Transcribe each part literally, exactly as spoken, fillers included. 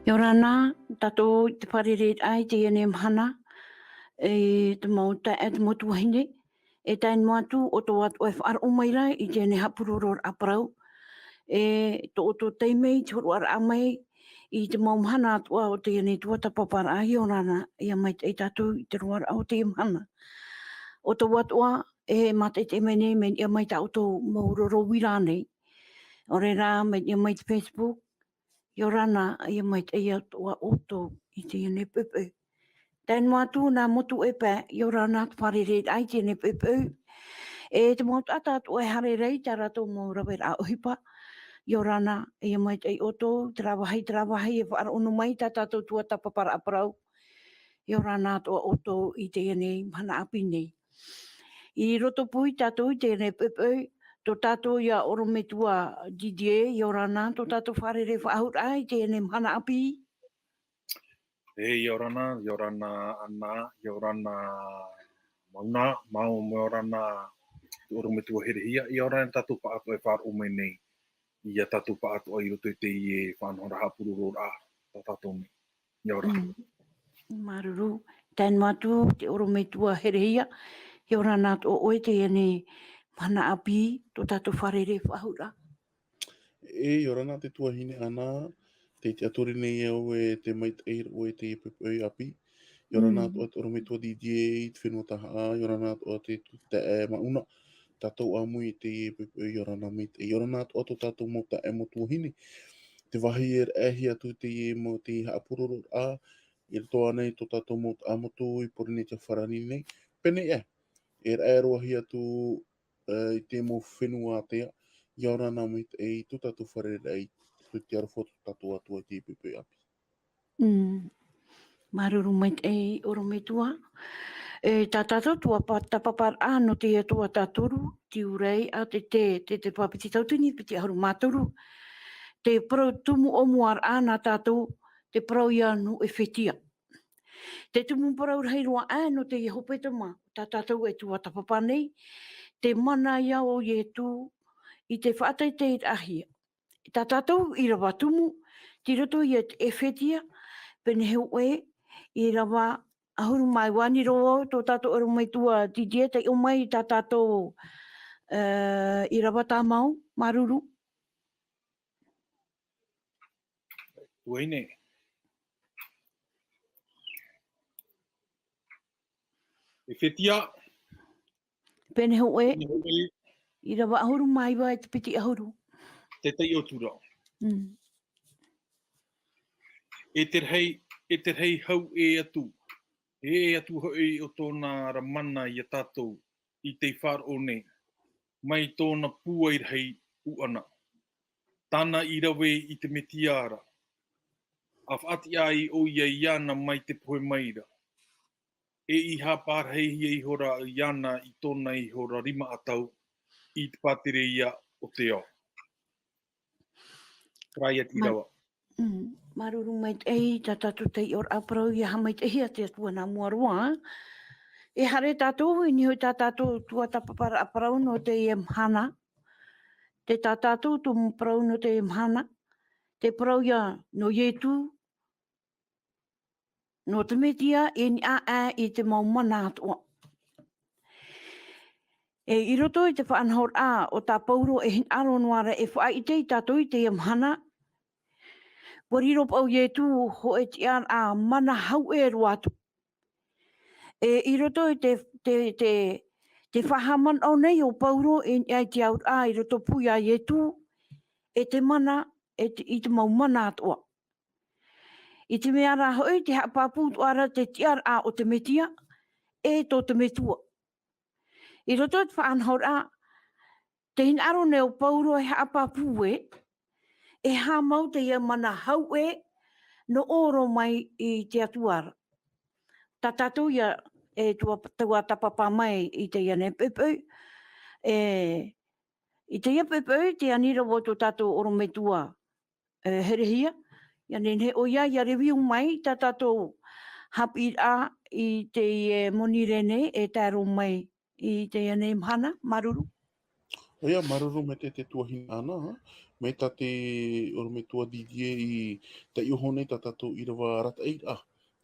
ʻIa ora na, tātou i te fārereiraʻa i teie nei mahana, e te mau taeaʻe, e te mau tuahine, e tae noa atu ʻoutou atoʻa e faʻaroʻo mai ra i teie nei haʻapurororaʻa parau, e tō ʻoutou taime i te hōroʻaraʻa mai i te mau mahana atoʻa o teie nei tuatāpaparaʻa. ʻIa ora na, ʻia maitaʻi tātou i te roaraʻa o teie mahana. ʻOutou atoʻa e mātaʻitaʻi mai nei, mai niʻa mai tā ʻoutou mau roro uira nei. ʻAore rā, mai niʻa mai te Facebook, ʻia ora na, ʻia maitaʻi atoʻa ʻoutou i teie nei poʻipoʻi. Tae noa atu nā motu e pae, ʻia ora na te fārereiraʻa i teie nei poʻipoʻi. E te mau taʻata atoʻa e haere ra i tā rātou mau raveraʻa ʻohipa, ʻia ora na, ʻia maitaʻi ʻoutou, terā vāhi, terā vāhi e faʻaroʻo noa mai tā tātou tuatāpaparaʻa parau. ʻIa ora na atoʻa ʻoutou i teie nei mahana ʻāpī nei. I roto pū ia tātou i teie nei poʻipoʻi, tō tātou ia ʻorometua Didier, ʻia ora na, tō tātou fārerei faʻahou ra i teie nei mahana ʻāpī. E, ʻia ora na, ʻia ora na Ana, ʻia ora na Mauna, mau, ʻia ora na te ʻorometua Herehia, ʻia ora na tātou pāʻatoʻa e faʻaroʻo mai nei, ia tātou pāʻatoʻa i roto i teie faʻanahoraʻa haʻapurororaʻa tā tātou nei. ʻIa ora. Mm. Māuruuru. Tae noa atu te ʻorometua Herehia, ʻia ora na atoʻa ʻoe i teie nei mahana ʻāpī, tō tātou fārerei faʻahou ra. E, ʻia ora na te tuahine Ana, tē tiʻaturi nei au e te maitaʻi ra ʻoe i teie poʻipoʻi ʻāpī. ʻIa ora na Mm. atoʻa te ʻorometua Didier i te fenua Tahaʻa, ʻia ora na atoʻa te tuahine Mauna, tātou ʻāmui i teie poʻipoʻi, ʻia ora na maitaʻi, ʻia ora na atoʻa tō tātou mau taeaʻe, mau tuahine. Te vāhi e raʻehia atu teie mau, te haʻapurororaʻa, i roto ānei tō tātou mau taʻamotu i Pōrīnetia Farāni nei, pēneiaʻe, e raʻe roa hia atu, e, i te mau fenua ātea, ʻia ora na maitaʻi i tō tātou fārereiraʻa i te aroha tō tātou Atua i teie poʻipoʻi ʻāpī. Mm. Māuruuru maitaʻi ʻorometua. E, tā tātou tuatāpaparaʻa nō teie tuatātoru, te ʻūrai, ʻa te, te, te, te pāpiti tauatini piti ʻahuru mā toru, te parau tumu ʻōmuaraʻa nā tātou, te parau ia nō ʻEfetia. Te tumu parau rahi roa aʻe nō teie hepetoma, tā tātou e tuatāpapa nei, te mana ia o Ietu i te faʻateiteiraʻahia. Tā tātou ʻīrava tumu, tei roto ia i te ʻEfetia, pēneiaʻe, ʻīrava ʻahuru mā iva, ani roa tō tātou ʻorometua Didier, taiʻo mai tā tātou, e, ʻīrava tāmau, māuruuru. Tuahine. ʻEfetia. Pēneiaʻe, pēneiaʻe, ʻīrava ʻahuru mā iva e te piti ʻahuru. Tē taiʻo atu ra. Mm. E te rahi, e te rahi hau ʻē atu, e ʻē atu hoʻi o tōna ra mana ia tātou i tei faʻaroʻo nei, mai tōna pūai rahi ʻuʻana. Tāna i rave i te Metia ra, ʻa faʻatiʻa ai ʻoia iāna mai te pohe mai ra. E i haʻapārahihia ihora iāna i tōna ihora rima ʻatau i te pātireia o te ao. Terā ia te Ma-, rave. Mm, māuruuru maitaʻi, tā tātou taiʻoraʻa parau ia haʻamaitaʻihia e te Atua nā mua roa. E haere tātou, i niʻa hoʻi tā tātou tuatāpaparaʻa parau nō teie mahana. Te tā tātou tumu parau nō teie mahana. Te parau ia nō Ietu, nō te Metia, e niʻa aʻe i te mau mana atoʻa. E i roto i te faʻanahoraʻa o tā Pauro e hinaʻaro noa ra e faʻaʻite ia tātou i teie mahana, ʻua riro paʻi ʻo Ietu hōʻē tiʻaraʻa mana hau ʻē roa atu. E i roto i te, te, te, te faʻahaʻamanaʻo nei o Pauro i niʻa i te auraʻa i roto pū ia Ietu, e te mana, e te, i te mau mana atoʻa. I te mea rā hoʻi, te haʻapāpū atoʻa ra te tiʻaraʻa o te Metia, e tō te Metua. I roto i te faʻanahoraʻa, tē hinaʻaro nei ʻo Pauro e haʻapāpū ē, e haʻamau teie mana hau ʻē, nō ʻō roa mai i te Atua ra. Tā tātou ia, e tua, tuatāpapa mai i teie nei poʻipoʻi, e, i teie poʻipoʻi, tē ani ra vau tō tātou ʻorometua, e, Herehia, ʻia nehenehe ʻoia ʻia review mai tā tātou haʻapiʻiraʻa i teie monirē nei e tae roa mai i teie nei mahana, māuruuru. ʻOia, māuruuru maitaʻi te tuahine Ana, mai tā te ʻorometua Didier i taiʻo nei tā tātou ʻīrava arataʻiraʻa,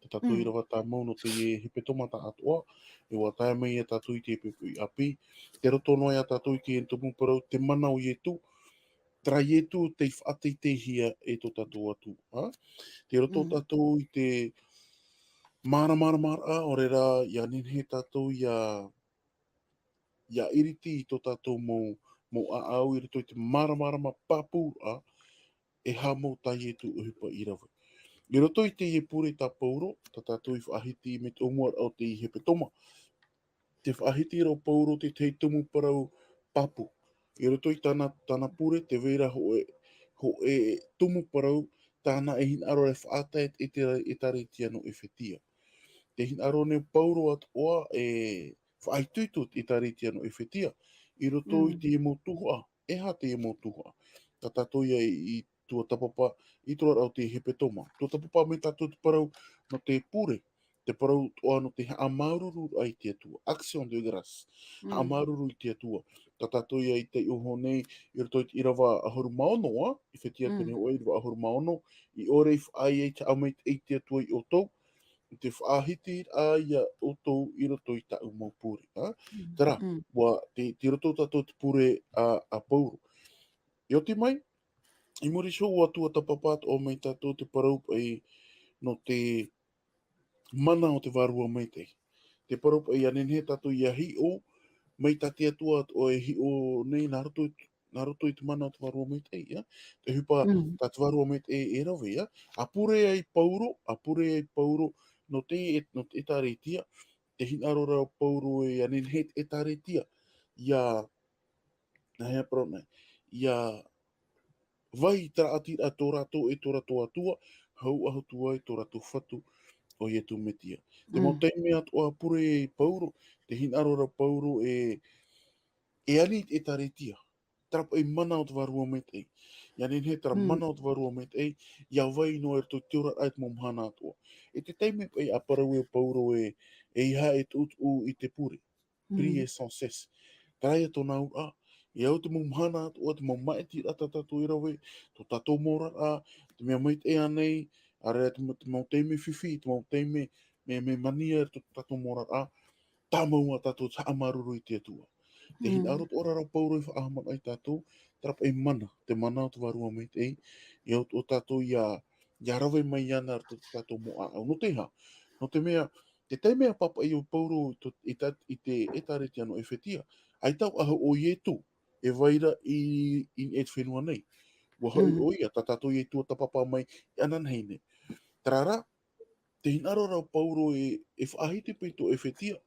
tā tātou ʻīrava tāmau nō teie hepetoma tāʻatoʻa, e ʻua tae mai ia tātou i te poʻipoʻi ʻāpī, tei roto noa ia tātou i te tumu parau, te mana o Ietu, terā Ietu tei faʻateiteihia e tō tātou Atua, ā? Tei roto tātou i te māramaramaraʻa, ʻaore rā, ʻia nehenehe tātou ʻia, ʻia ʻiriti i tō tātou mau, mau ʻāʻau i roto i te māramarama pāpūraʻa, e haʻamau tā Ietu ʻohipa i rave. I roto i teie pure tā Pauro, tā tātou i faʻahiti mai te ʻōmuaraʻa o te hepetoma. Tē faʻahiti ra ʻo Pauro te tahi tumu parau pāpū. I roto i tāna, tāna pure, tē vai ra hōʻē, hōʻē tumu parau, tāna e hinaʻaro e faʻatae i te ʻĒtārētia nō ʻEfetia. Tē hinaʻaro nei ʻo Pauro atoʻa e faʻaitoito i te ʻĒtārētia nō ʻEfetia. I roto i te mau tuhaʻa, e aha te mau tuhaʻa? Tā tātou ia i, i tuatāpapa, i te oraraʻa o te hepetoma. Tuatāpapa mai tātou te parau nō te pure, te parau atoʻa nō te haʻamāuruuru i te Atua. Action de grâce. Haʻamāuruuru i te Atua. Tā tātou ia i taiʻo nei, i roto i te ʻīrava ʻahuru mā ono, ā, ʻEfetia pene hōʻē ʻīrava ʻahuru mā ono, ʻia ʻore i faʻaea i te haʻamaitaʻi i te Atua ia ʻoutou, i te faʻahitiraʻa ia ʻoutou i roto i tāʻu mau pure, ā? Terā, ʻua, tei, tei roto tātou te pure a, a Pauro. I oti mai, i muri iho ʻua tuatāpapa atoʻa mai tātou te parau paʻi nō te mana o te Vārua Maitaʻi. Te parau paʻi ʻia nehenehe tātou ʻia hiʻo, mai tā te Atua atoʻa e hiʻo nei nā roto i, nā roto i te mana o te Vārua Maitaʻi, ā? Te ʻohipa tā te Vārua Maitaʻi e rave, ā? ʻA pure ai Pauro, ʻa pure ai Pauro nō te, nō te ʻĒtārētia, tē hinaʻaro ra ʻo Pauro e ʻia nehenehe te ʻĒtārētia, ʻia, nā hea parau nei, ʻia vai i te raʻatira tō rātou e tō rātou Atua, hau ʻahu atu ai tō rātou Fatu, ʻo Ietu Metia. Te mau taime atoʻa pure ai Pauro, tē hinaʻaro ra Pauro e, e ani i te ʻĒtārētia. Terā paʻi mana o te Vārua Maitaʻi. ʻIa nehenehe terā mana o te Vārua Maitaʻi, ʻia vai noa i roto i te oraraʻa i te mau mahana atoʻa. E te taime paʻi ʻa parau e Pauro e, e ʻeiaha e tuʻutuʻu i te pure. Prier sans cesse. Terā ia tōna auraʻa, e au te mau mahana atoʻa, te mau māʻitiraʻa tā tātou e rave, tō tātou mau oraraʻa, te mea maitaʻi ānei, ʻaore rā te mau, te mau taime fifi, te mau taime, mea, mea mania i roto i tō tātou mau oraraʻa, tāmau ā tātou te haʻamāuruuru i te Atua. Tē hinaʻaro atoʻa ra ʻo Pauro e faʻahaʻamanaʻo ia tātou, terā paʻi mana, te mana o te Vārua Maitaʻi, e au, ʻo tātou ʻia, ʻia rave mai iāna i roto i tō tātou mau ʻāʻau. Nō te aha? Nō te mea, te taime ʻa pāpaʻi ʻo Pauro i tō, i tā, i te ʻĒtārētia nō ʻEfetia, ʻaita ʻaʻahu ʻo Ietu e vai ra i, i niʻa i te fenua nei. ʻUa hoʻi ʻoia, tā tātou ia i tuatāpapa mai inanahi nei. Terā rā, tē hinaʻaro ra ʻo Pauro e, e faʻahiti paʻi i tō ʻEfetia.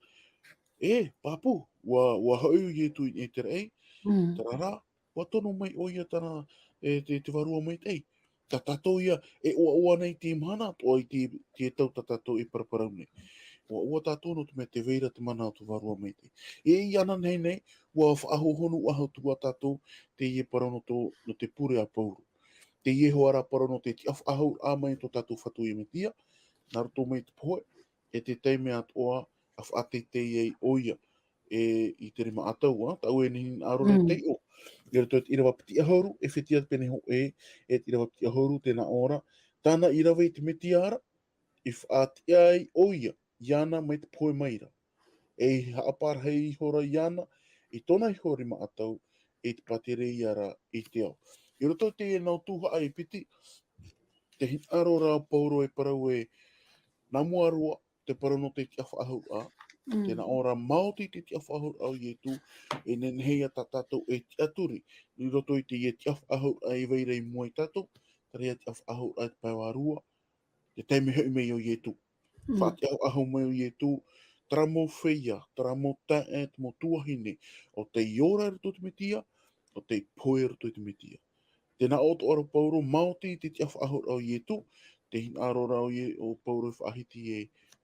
E, pāpū, ʻua, ʻua hoʻi ʻo Ietu i niʻa i te raʻi. Terā rā, ʻua tono mai ʻoia tāna, e, te, te Vārua Maitaʻi. Tā tātou ia, e ʻoaʻoa nei te mahana, atoʻa i te, te tau tā tātou e paraparau nei. ʻOaʻoa tātou nō te mea tē vai ra te mana o te Vārua Maitaʻi. E inanahi nei, ʻua faʻahohonu ʻaʻahu atu ā tātou, teie parau nō tō, nō te pure a Pauro. Teie hoʻi rā parau nō te tiʻafaʻahouraʻa mai tō tātou Fatu ʻo Metia, nā roto mai te pohe, e te taime atoʻa, ʻa faʻateitei ai ʻoia, e, i te rima ʻatau, ā, tāʻu e nehenehe e taiʻo. I roto i te ʻīrava piti ʻahuru, ʻEfetia pene hōʻē, e te ʻīrava piti ʻahuru, tē nā ʻō ra, tāna i rave i te Metia ra, i faʻatiʻa ai ʻoia, iāna mai te pohe mai ra. E i haʻapārahi ihora iāna, i tōna iho rima ʻatau, i te pātireia ra i te ao. I roto i teie nau tuhaʻa e piti, tē hinaʻaro ra ʻo Pauro e parau e, nā mua roa, te parau nō te tiʻafaʻahouraʻa, tē nā ʻō ra maoti te tiʻafaʻahouraʻa o Ietu, e nehenehe ia tā tātou e tiʻaturi, i roto i teie tiʻafaʻahouraʻa e vai ra i mua ia tātou, terā ia tiʻafaʻahouraʻa i te pae vārua, te taime hoʻi mai o Ietu. Faʻatiʻafaʻahou mai o Ietu, terā mau feiā, terā mau taeaʻe, te mau tuahine, ʻo tei ora i roto i te Metia, ʻo tei pohe i roto i te Metia. Tē nā ʻō atoʻa ra ʻo Pauro, maoti te tiʻafaʻahouraʻa o Ietu, tē hinaʻaro ra ʻo Ie-, ʻo Pauro e faʻahiti ē,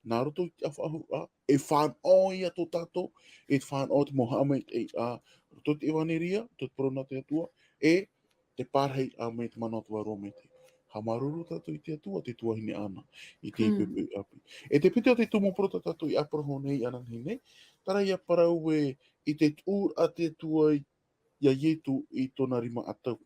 nā roto i te tiʻafaʻahouraʻa, e fānaʻo ia tō tātou, e te fānaʻo te mau haʻamaitaʻiraʻa, roto i te ʻevaneria, roto i te parau nā te Atua, e te pārahiraʻa mai te mana o te Vārua Maitaʻi. Haʻamāuruuru tātou i te Atua, te tuahine Ana, i te poʻipoʻi ʻāpī. E te piti o te tumu parau tā tātou i ʻāparau nei inanahi nei, terā ia parau e, i te tuʻuraʻa a te Atua i ia Ietu i tōna rima ʻatau.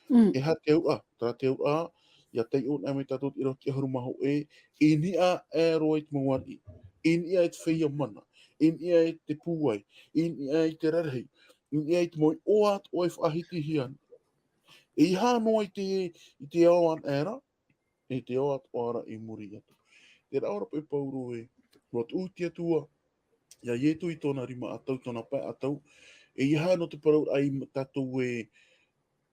Mm. E aha te auraʻa, terā te auraʻa, ia taiʻo anaʻe mai tātou i te irava tiʻahuru mā hōʻē, i niʻa aʻe roa i te mau ariʻi, i niʻa i te feiā mana, i niʻa i te pūai, i niʻa i te rarahi, i niʻa i te mau iʻoa atoʻa e faʻahitihia ana. E aha noa i te, i te ao anaʻe ra, e te ao atoʻa ra i muri atu. Terā ʻoia paʻi Pauro ē, nō te ʻū te Atua, ia Ietu i tōna rima ʻatau, tōna pae ʻatau, e aha nō te parau ai tātou ē,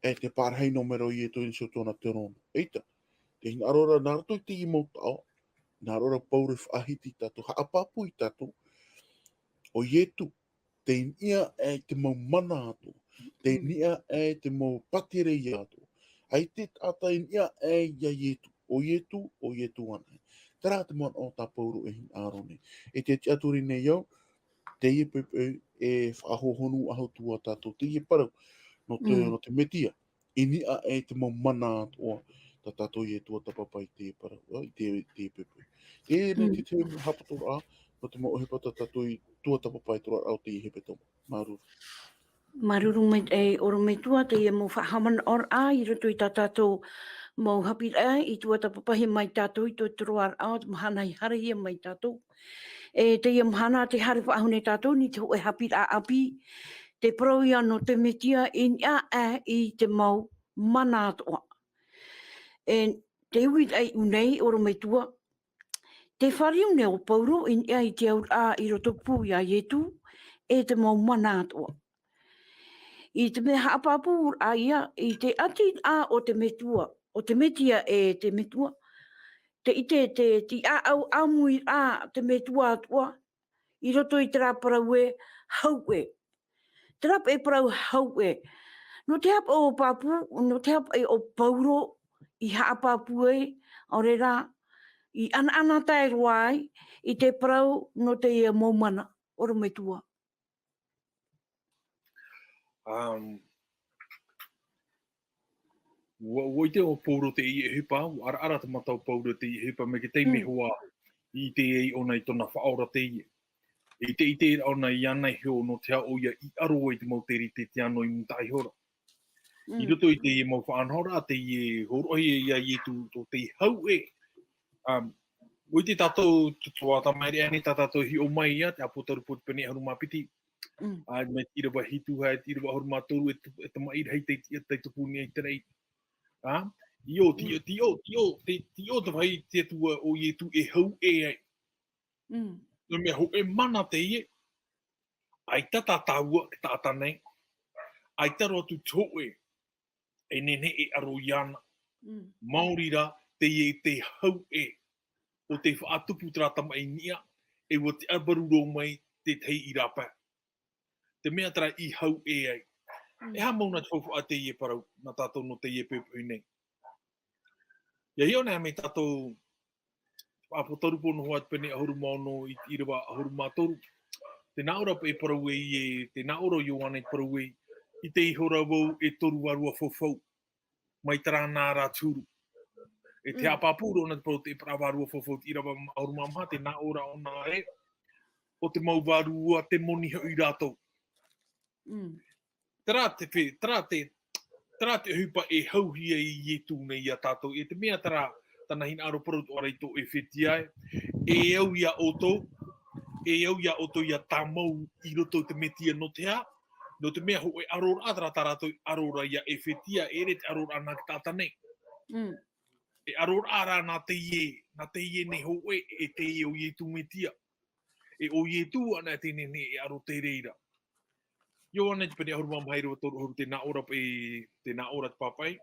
e te parahi nō mero Ietu i niʻa i tōna terōna. ʻEita, te hinaʻaro ra, nā roto i te mau taʻo, nā roto ra Pauro e faʻahiti tātou, haʻapāpū ia tātou, ʻo Ietu, tei niʻa aʻe i te mau mana atoʻa, tei niʻa aʻe i te mau pātireia atoʻa. ʻAita e taʻata i niʻa aʻe ia Ietu, ʻo Ietu, ʻo Ietu anaʻe. Terā te manaʻo tā Pauro e hinaʻaro nei. E te tiʻaturi nei au, teie poʻipoʻi e faʻahohonu ʻahotu ā tātou, teie parau, nō te, Mm. nō te Metia. I niʻa aʻe i te mau mana atoʻa, tā tātou e tuatāpapa i te parau, ā, i te, te poʻipoʻi. E nei Mm. te, te haʻapotoraʻa, nō te mau ʻohipa tā tātou i tuatāpapa i te roaraʻa o teie hepetoma. Māuruuru. Māuruuru maitaʻi, e ʻorometua, teie mau faʻahaʻamanaʻoraʻa i roto i tā tātou mau haʻapiʻiraʻa, i tuatāpapahia mai tātou i tō te roaraʻa o te mahana i haerehia mai tātou. E teie mahana tē haere faʻahou nei tātou, nō te hōʻē haʻapiʻiraʻa ʻāpī, te parau ia nō te Metia i niʻa aʻe i te mau mana atoʻa. E te uiraʻa i ʻō nei, ʻorometua, tē fāriu nei ʻo Pauro i niʻa i te auraʻa i rotopū ia Ietu, e te mau mana atoʻa. I te mea haʻapāpūraʻa ia, i te ʻatiraʻa o te Metua, o te Metia e te Metua, te, i te, te, te ʻāʻau ʻāmuiraʻa te Metua atoʻa, i roto i terā parau ē, hauʻe. Terā paʻi parau hauʻe. Nō te aha paʻi ʻo Pāpū, nō te aha paʻi ʻo Pauro i haʻapāpū ai, ʻaore rā, i ʻanaʻanatae roa ai, i te parau nō teie mau mana, ʻorometua. Um, ʻUa, ʻua ʻite ʻo Pauro teie ʻohipa, ʻua ʻaraʻara te mata o Pauro teie ʻohipa, mai te taime Mm. hoʻi, i ʻite ai ʻōna i tōna Faʻaora teie. I te, i te ʻite ra ʻōna iāna iho nō te aha ʻoia i ʻaro ai te mau terite te ano i mūtaʻa iho ra. I Mm. roto i teie mau faʻanahoraʻa, teie hōroʻahia ia Ietu, tō te hauʻe. Um, ʻua ʻite tātou, tō, tō ʻata mai ra ānei tā tātou e hiʻo mai ia, te ʻĀpōtarupo pene ʻahuru mā piti. Mm. Ā, mai te ʻīrava hitu, ā, te ʻīrava ʻahuru mā toru, e tu-, e tamaʻi rahi tei, tei, tei tupu nei i te raʻi. Ā? ʻIo, te, Mm. te, ʻio, te, te, ʻio te vāhi te Atua ʻo Ietu e hauʻe ai. Mm. Nō te mea hōʻē mana teie, ʻaita tā tāua, te taʻata nei, ʻaita roa atu te hōʻē, e nehenehe e ʻaro iāna. Mm. Maori rā, teie te hauʻe, ʻo tei faʻatupu terā tamaʻi niʻa, e ʻua tiʻabaru roa mai te tahi i rāpae. Te mea terā i hauʻe ai. Mm. E aha mau nā te faufaʻa teie parau, nā tātou nō teie poʻipoʻi nei. ʻIa hiʻo anaʻe mai tātou, ʻĀpōtarupo noa atu pene ʻahuru mā ono i te ʻīrava ʻahuru mā toru. Tē nā ʻō ra paʻi parau ē, e, tē nā ʻō ra Ioane parau ē, ʻite ihora vau e toru vārua faufau. Mai terā nā rā te huru. E te Mm. haʻapāpū ra ʻōna te parau te parau vārua faufau, te ʻīrava ʻahuru mā maha, tē nā ʻō ra ʻōna ē, ʻo te mau vārua tēmoni hoʻi rātou. Mm. Terā te fe-, terā te, terā te ʻohipa e hauhia e Ietu nei ia tātou, e te mea terā, tāna hinaʻaro parau atoʻa ra i tō ʻEfetia ē, e au ia ʻoutou, e au ia ʻoutou ʻia tāmau i roto i te Metia nō te aha, nō te mea hōʻē ʻaroraʻa terā tā rātou i ʻaro ra ia ʻEfetia, e ʻere te ʻaroraʻa nā te taʻata nei. Mm. E ʻaroraʻa rā nā teie, nā teie nei hōʻē, e teie ʻo Ietu Metia. E ʻo Ietu anaʻe tē nehenehe e ʻaro te reira. Ioane te pene ʻahuru mā maha, ʻīrava toru ʻahuru, tē nā ʻō ra paʻi, tē nā ʻō ra te pāpaʻi.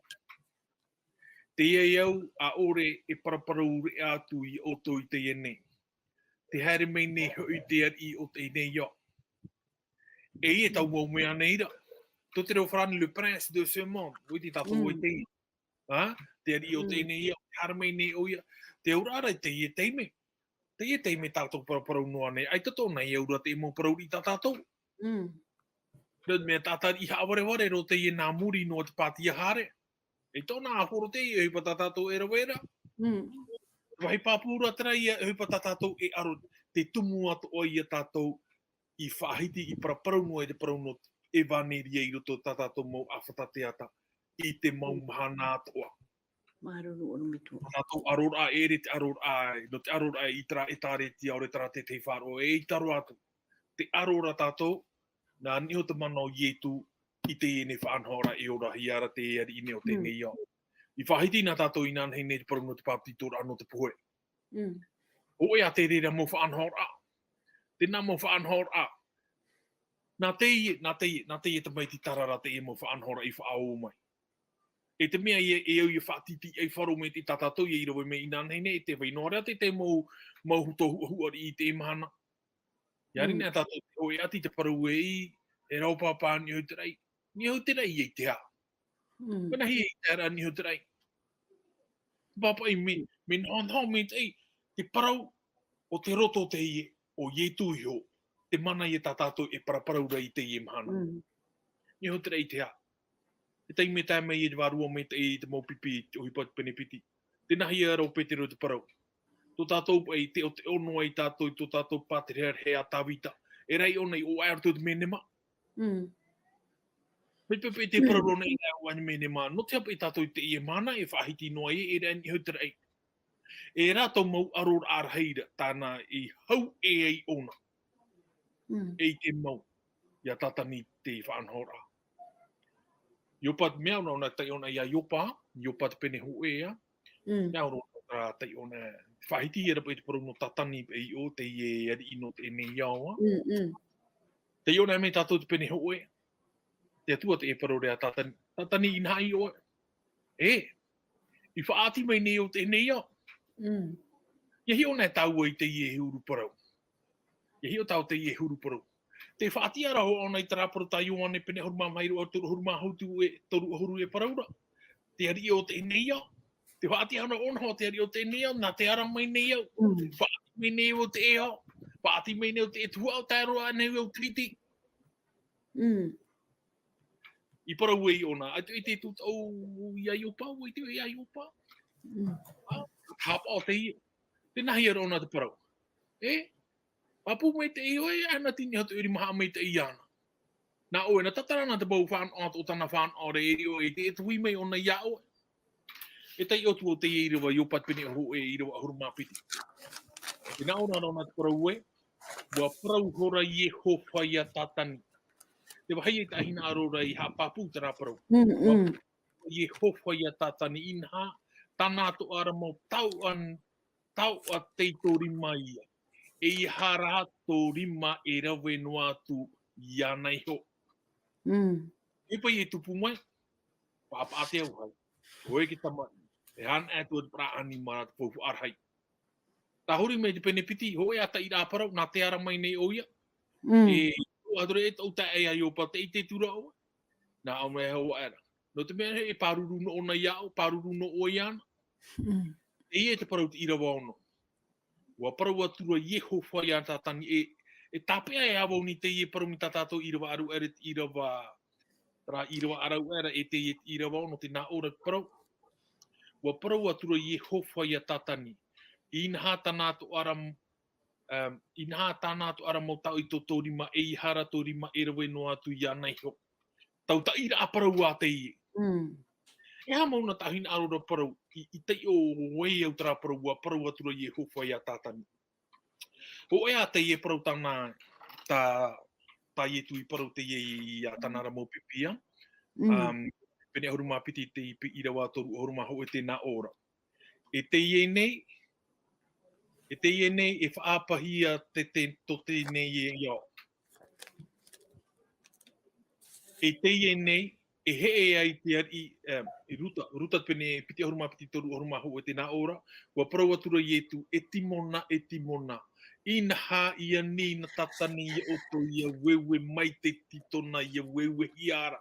Teie au, ʻaʻore e paraparau-riʻi atu ia ʻoutou i teie nei. Tē haere mai nei hoʻi te ariʻi o teie nei ao. E ia tāʻu mau mea nei ra. Tō te reo farāni, le prince de ce monde. ʻUa ʻite tātou Mm. ē teie. Ā, te ariʻi o Mm. teie nei ao, tē haere mai nei ʻoia. Te auraʻa ra i teie taime. Teie taime tātou paraparau noa nei. ʻAita tōna e au ra te mau parau-riʻi tā tātou. Mm. Nō te mea tātari haʻavarevare roa teie nā muri noa te pātia haere. E tōna ʻāpōro teie, e ʻohipa tā tātou e rave ra. Mm. Vāhi pāpū ra terā ia, e ʻohipa tā tātou e ʻaro, te tumu atoʻa ia tātou i faʻahiti, i paraparau noa i te parau nō te ʻevaneria i roto i tā tātou mau ʻāfata teata i te mau mahana atoʻa. Māuruuru ʻorometua. Nō tātou aroraʻa, ʻeʻere te aroraʻa, nō te aroraʻa i terā ʻĒtārētia, ʻaore terā te tahi faʻaroʻo, e ʻaita roa atu. Te aro ra tātou, nā niʻa iho te mana o Ietu i teie nei faʻanahoraʻa e orahia ra te ariʻi nei o teie nei ao. I faʻahiti na tātou inanahi nei te parau nō te bāpetizoraʻa nō te pohe. Mm. Hōʻē ā te reira mau faʻanahoraʻa. Tēnā mau faʻanahoraʻa. Nā teie, nā teie, nā teie tamaiti tarara teie mau faʻanahoraʻa i faʻaō mai. E te mea ia, e au ia faʻatitiʻai faʻaroʻo mai te tā tātou ia i rave mai inanahi nei, e te vai noa ra te, te mau, mau huto huʻahuʻa i te mahana. Ia Mm. rine a tātou te hōʻē ati te parau e i, e rau pāpā niʻa iho te raʻi. Niʻa iho te raʻi ia i te hā. Mm. Manahi ia i te ara niʻa iho te raʻi. Pāpaʻi me, me noho, noho me te, te parau o te roto teie, o Ietu iho, te mana ia tā tātou e paraparau ra i teie mahana. Mm. Niʻa iho te raʻi i te hā. E taime tae mai e te vārua mai te, i te mau pipi, te ʻohipa te pene piti. Tēnā ia rau Petero te parau. Tō tātou paʻi, te, o te ono ai tātou, tō tātou pāterehere a Tāvita. E rahi ʻōna i ʻō aʻe roto te menema. Mm. Me te pepe te parau rona i rā ʻō aʻe menema. Nō te hapa i tātou i teie mahana, e faʻahiti noa ia, e rahi niʻa iho te raʻi. E rātou mau aroraʻa rahi ra, tāna i hau e ai ʻōna. Mm. E i te mau, ia Tātani te faʻanahoraʻa. Iopa te mea, ʻōna, ʻōna taiʻo na ia Iopa, Iopa te pene hōʻē ā. Mm. Mea ʻōna, ʻōna taiʻo na, faʻahiti ia rapa i te parau nō Tātani i ʻō, teie ariʻi nō teie nei ao ā. Mm, mm. Taiʻo na mai tātou te pene hōʻē. Te Atua te e parau ra ia Tātani. Tātani, inaha ʻoe. E, i faʻaʻati mai nei ʻoe i teie nei ao. Mm. ʻIa hiʻo na tāua i teie huru parau. ʻIa hiʻo tāua i teie huru parau. Te faʻatiʻaraʻa ʻōna i terā parau tā Ioane pene ʻahuru mā maha, ʻīrava toru ʻahuru mā hitu e, toru ʻahuru e parau ra. Te ariʻi o teie nei ao. Te faʻatiʻaraʻa ʻōna hoʻi te ariʻi o teie nei ao, nā te ara mai nei au. Mm. Faʻaʻati mai nei au i te ao. Faʻaʻati mai nei au i te tuhaʻa, tae roa ānei au i te iti. Mm. I parau ai ʻōna, ʻaita i te tū tau ia Iopa, ʻaita ia Iopa. Mm. Ā, haʻapaʻo teie. Tēnā ia rā ʻōna te parau. E, pāpū maitaʻi ʻoe, ʻaita i niʻa atu i te ʻiri maha maitaʻi iāna. Nā ʻoe, nā tātara na te mau fānaʻo, tō tāna fānaʻo ra e riro, e te, e tuhi mai ʻōna ia ʻoe. E taiʻo atu ʻo teie ʻīrava, Iopa te pene hōʻē, ʻīrava ʻahuru mā piti. E nā ʻōna rā ʻōna te parau ē, ʻua parau ihora Iehova ia Tātani. Te vāhi e tahi hinaʻaro ra i haʻapāpū terā parau. Mm, mm. Iehova ia Tātani, inaha, tāna atoʻa ra mau taoʻa, taoʻa tei tō rima ia. ʻEiaha rā tō rima e rave noa atu iāna iho. Mm. E paʻi e tupu mai, paʻapaʻa te auahi. ʻOe e tamaʻi, e hānaʻe atu te parau ʻānimara te faufaʻa rahi. Tahuri mai te pene piti, hōʻē ā te taʻiraʻa parau, nā te ara mai nei ʻoia. Mm. E, ʻaore e tau tae ai Iopa, tē ʻite atu ra ʻoe. Nā ʻō mai hoʻi ra. Nō te mea e pāruru noa ʻōna ia ʻoe, pāruru noa ʻoe iāna. Mm. Teie te parau te ʻīrava ono. ʻUa parau atu ra Iehova ia Tātani e, e tāpeʻa e ʻāvaʻe nei teie parau mai tā tātou ʻīrava ʻāruʻe ra, ʻīrava, terā ʻīrava ʻāruʻe ra, e teie ʻīrava ono, tē nā ʻō ra te parau. ʻUa parau atu ra Iehova ia Tātani. Inaha tāna atoʻa ra, um, inaha tāna atoʻa ra mau taoʻa i tō, tō rima, ʻeiaha rā tō rima e rave noa atu iāna iho. Tau taʻiraʻa parau ā teie. Mm. E aha mau nā tahi hinaʻaro ra parau, i, i taiʻo ai au terā parau, ʻua parau atu ra Iehova ia Tātani. Hōʻē ā teie parau tāna, tā, tā Ietu i parau teie i, ia tāna ra mau pipi ā. Mm. Um, pene ʻahuru mā piti te ipi ʻīrava toru ʻahuru mā hōʻē, tē nā ʻō ra. E teie nei, e teie nei, e faʻaʻāpahia te, te, tō teie nei e ao. E teie nei, e heʻe ai te ariʻi, em, i Ruta, Ruta te pene piti ʻahuru mā piti toru ʻahuru mā hōʻē, tē nā ʻō ra, ʻua parau atu ra Ietu, e Timona, e Timona, inaha i ani na Tātani ia ʻoutou ʻia ueue mai te tītona, ʻia ueuehia ra.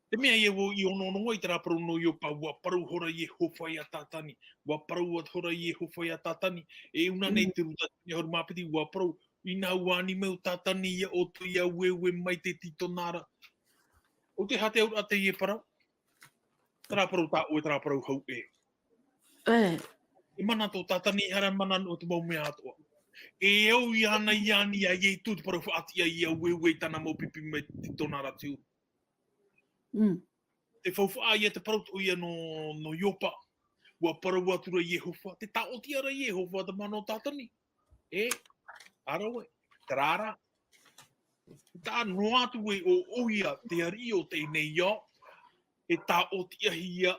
Te mea ia vau i onoono ai terā parau nō Iopa, ʻua parau ihora Iehova ia Tātani, ʻua parau ihora Iehova ia Tātani, e ʻūnā nei te Ruta pene ʻahuru mā piti, ʻua parau, inaha ʻua ani mai ʻo Tātani ia ʻoutou ʻia ueue mai te tītona ra. ʻO te aha te auraʻa teie parau? Terā parau tā ʻoe, terā parau hau ē. E. E mana tō Tātani, ʻaita e mana noa te mau mea atoʻa. E au i ana i ani a Ietu te parau faʻatiʻa i a ueue i tana mau pipi mai i tōna ra te uru. Mm. Te faufaʻa ia te parau toʻo ia no, no Iopa. Ua parau atu ra Iehova, te taʻotiʻa ra Iehova te mana o Tātani. E, ara oe, terā rā. Tā noa atu e o, o ia te ariʻi o teie nei ao, e taʻotiʻahia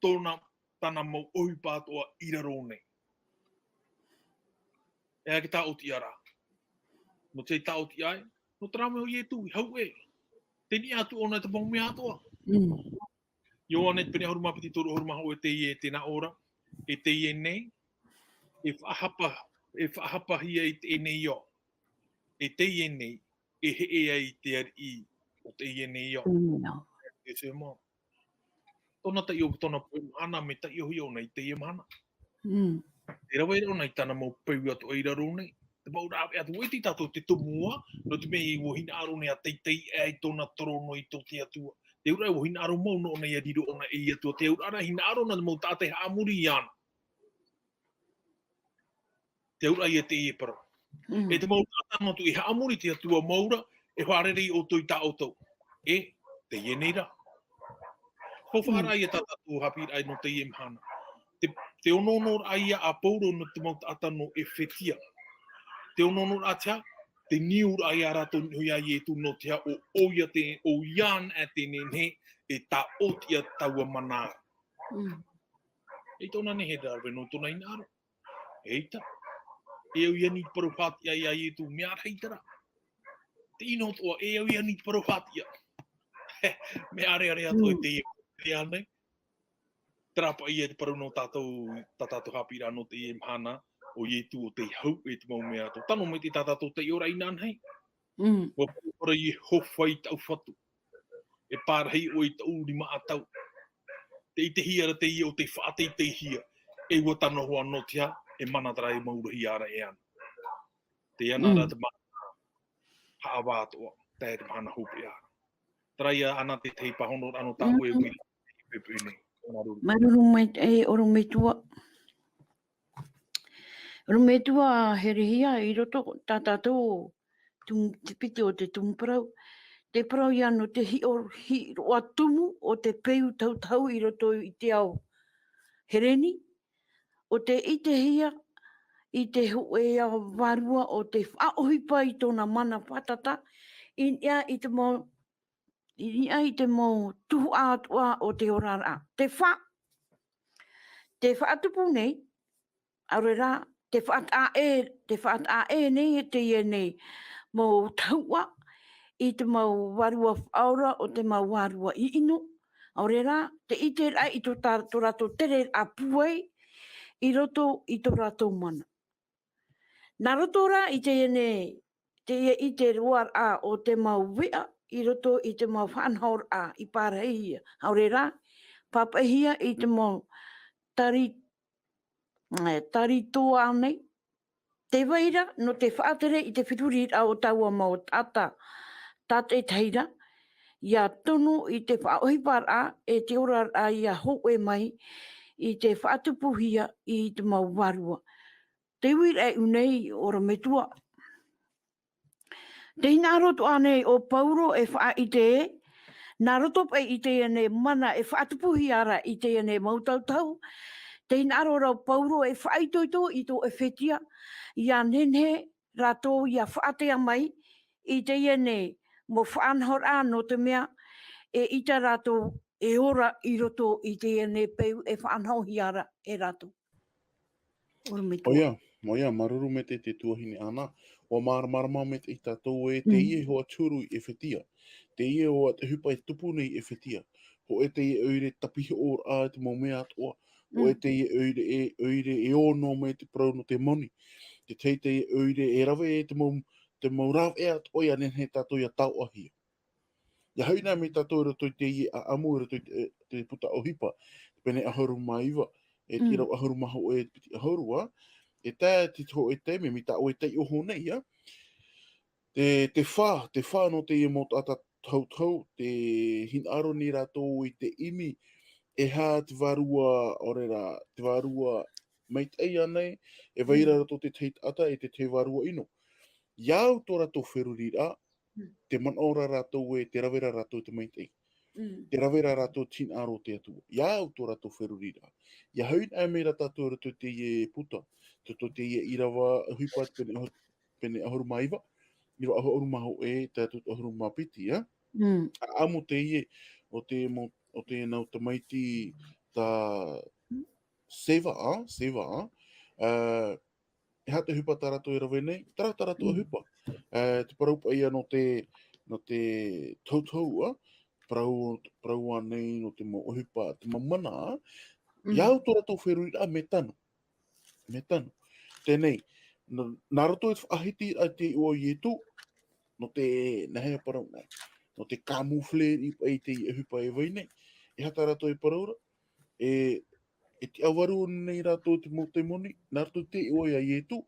tōna, tana mau ʻohipa atoʻa i raro nei. E aha te taʻotiʻa ra? No te taʻotiʻa ai, no terā mea o Ietu, i hau e. Te niʻa atu ʻōna i te mau mea atoʻa. Mm. Ioane, pene ʻahuru mā piti, toru ʻahuru mā hōʻē, e teie, tēnā ʻō ra, e teie nei, e faʻahapa, e faʻahapahia i teie nei ao. E teie nei, e heʻe ai te ariʻi o teie nei ao. Mm. E te mea. Tōna taiʻo, tōna peu mahana, mea taiʻohia ʻōna i teie mahana. Mm. E rave ra ʻōna i tana mau peu atoʻa i raro nei. Te mau rāveʻa atu, ʻua ʻite tātou te tumu ā, nō te mea ʻua hinaʻaro nei ʻa teitei ʻē i tōna torono i tō te Atua. Te auraʻa ʻua hinaʻaro mau noa ʻōna ʻia riro ʻōna ei Atua. Te auraʻa ra hinaʻaro na te mau taʻata e haʻamori iāna. Te auraʻa ia teie parau. Mm. E te mau taʻata noa atu e haʻamori te Atua mau ra, e fārerei ʻoutou i tā ʻoutou. E, teie nei rā. Faufaʻa ra ia tā tātou haʻapiʻiraʻa nō teie mahana. Te, te onoonoraʻa ia a Pauro nō te mau taʻata nō Efetia. Te onoonoraʻa te aha, te niuraʻa ia rātou i niʻa iā Ietu nō te aha, ʻo, ʻo ia te, ʻo ia anaʻe te nehenehe e taʻotiʻa taua mana ra. Mm. E tōna nehenehe rave nō tōna hinaʻaro. ʻEita. E au i ani i te parau faʻatiʻa iā Ietu, mea rahi terā. Te ʻino atoʻa, e au i ani i te parau faʻatiʻa. Mea ʻareʻare atoʻa i Mm. teie, teie nei. Terā paʻi ia te parau nō tātou, tā tātou haʻapiʻiraʻa nō teie mahana, ʻo Ietu ʻo tei hauʻe i te mau mea atoʻa. Tano maitaʻi tā tātou taiʻoraʻa inanahi. Mm. ʻUa parau ra Iehova i tāʻu Fatu. E pārahi ʻoe i tāʻu rima ʻatau. Tē ʻitehia ra teie ʻo tei faʻateiteihia. E ʻua tano hoʻi nō te aha, e mana terā e maurahia ra e ana. Tē ana ra Mm. te mana haʻavā atoʻa, tae te mahana hopeʻa ra. Terā ia ana te tahi pāhonoraʻa nō tāʻu e Mm. uira i te pepe nei. Māuruuru. Māuruuru maitaʻi, e ʻorometua. ʻOrometua Herehia, i roto tā tātou tum-, te piti o te tumu parau. Te parau ia nō te hiʻo-, hiʻoraʻa tumu o te peu tauatau i roto i te ao Hereni, ʻo tē ʻitehia i te hōʻē ao vārua ʻo tē faʻaʻohipa i tōna mana fātata, i niʻa i te mau, i niʻa i te mau tuhaʻa atoʻa o te oraraʻa. Te fā, te faʻatupu nei, ʻaore rā, te faʻataʻa ē, te faʻataʻa ē nei e teie nei mau tahuʻa i te mau vārua faʻaora ʻo te mau vārua ʻiʻino, ʻaore rā, tē ʻite ra i tō tā-, tō rātou tereraʻa pūai i roto i tō rātou mana. Nā roto rā i teie nei, teie ʻite roaraʻa o te mau veʻa i roto i te mau faʻanahoraʻa i pārahihia, ʻaore rā, pāpaʻihia i te mau tari-, e, taritoa nei. Tē vai ra, nō te faʻatere i te feruriraʻa o taua mau taʻata, tātaʻitahi ra, ʻia tono i te faʻaʻohiparaʻa e te oraraʻa ʻia hōʻē mai i te faʻatupuhia i te mau vārua. Te uiraʻa nei, ʻorometua. Tē hinaʻaro atoʻa nei ʻo Pauro e faʻaʻite ē, nā roto paʻi i teie nei mana e faʻatupuhia ra i teie nei mau tautau, tē hinaʻaro ra ʻo Pauro e faʻaitoito i tō Efetia, ʻia nehenehe rātou ʻia faʻatea mai i teie nei mau faʻanahoraʻa, nō te mea e ʻita rātou e ora i roto i teie nei peu e faʻanahohia ra e rātou. ʻOrometua. ʻOia, ʻoia, māuruuru maitaʻi te tuahine Ana. ʻUa māramarama maitaʻi tātou ē, Mm. teie hoʻi te huru i Efetia. Teie hoʻi te ʻohipa e tupu nei i Efetia. Hōʻē teie ʻoire tapihoʻoraʻa i te mau mea atoʻa. Hōʻē Mm. teie ʻoire e, ʻoire e ono mai te parau nō te moni. Te tahi teie ʻoire e rave e te mau, te mau rāveʻa atoʻa ʻia nehenehe tātou ʻia taoʻahia. ʻIa hoʻi na mai tātou i roto i teie ʻāʻamu, i roto i te, te puta ʻohipa, te pene ʻahuru mā iva, e te Mm. irava ʻahuru mā hōʻē, e te piti ʻahuru, ā. E tae te hōʻē taime, mai tā ʻoe taiʻo nei, ā. Te, te fā, te fā nō teie mau taʻata tautau, tē hinaʻaro nei rātou i te ʻimi, e aha te vārua, ʻaore rā, te vārua maitaʻi ānei, e vai ra rātou te tahi taʻata, e te tahi vārua ʻino. I au tō rātou feruriraʻa, te manaʻo ra rātou ē, te rave ra rātou te maitaʻi. Te rave ra rātou te hinaʻaro o te Atua. I au tō rātou feruriraʻa. ʻIa hoʻi anaʻe mai ra tātou i roto i teie puta, i roto i teie ʻīrava ʻohipa pene ʻaho-, pene ʻahuru mā iva, ʻīrava ʻahuru mā hōʻē, tae atu ʻahuru mā piti, ā? ʻAʻamu teie, o te mau, o te nau tamaiti tā Seva, ā, Seva, ā? Ā, e aha te ʻohipa tā rātou e rave nei? Terā tā rātou ʻohipa. Ā, te parau paʻi ïa nō te, nō te toutou, ā? Parau, parau ānei nō te mau ʻohipa, te mau mana, ā? I au tō rātou feruriraʻa mea tano. Mea tano. Teie nei, nā, nā roto i te faʻahiti a te iʻoa o Ietu, nō te, nā hea parau nei, nō te camoufler i paʻi te ʻohipa e vai nei, e aha tā rātou e parau ra, e, e tiʻavarua nei rātou te mau temoni, nā roto i te iʻoa ia Ietu,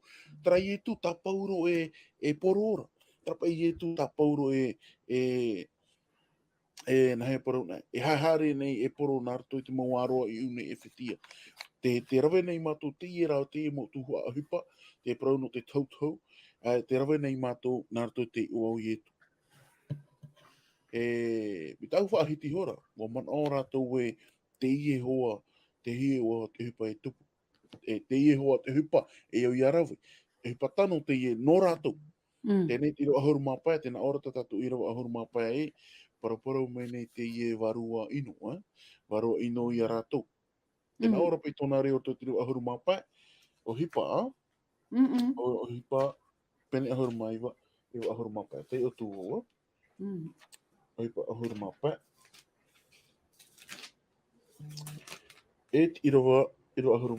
terā Ietu tā Pauro e, e poro ra, terā paʻi Ietu tā Pauro e, e, e, nā hea parau nei, e haere nei e poro nā roto i te mau ʻāroa i ʻō nei ʻĒfetia. Te, te rave nei mātou teie rā, teie mau tuhaʻa ʻohipa, te parau nō te toutou, ā, te rave nei mātou nā roto i te iʻoa o Ietu. E, mai tāʻu faʻahiti ihora, ʻua manaʻo rātou ē, teie hoʻi, teie hoʻi te ʻohipa e tupu. E, teie hoʻi te ʻohipa, e au ʻia rave. ʻOhipa tano teie nō rātou. Teie nei te ʻīrava ʻahuru mā pae, tē nā ʻō ra tā tātou ʻīrava ʻahuru mā pae ē, paraparau mai nei teie vārua ʻino, ā? Vārua ʻino ia rātou. Tē nā ʻō ra paʻi tōna reo te ʻīrava ʻahuru mā pae, ʻohipa, ā? ʻO, ʻohipa, pene ʻahuru mā iva, ʻīrava ʻahuru mā pae. Tei ʻō atu vau, ā? ʻOhipa ʻahuru mā pae. E te ʻīrava, ʻīrava ʻahuru,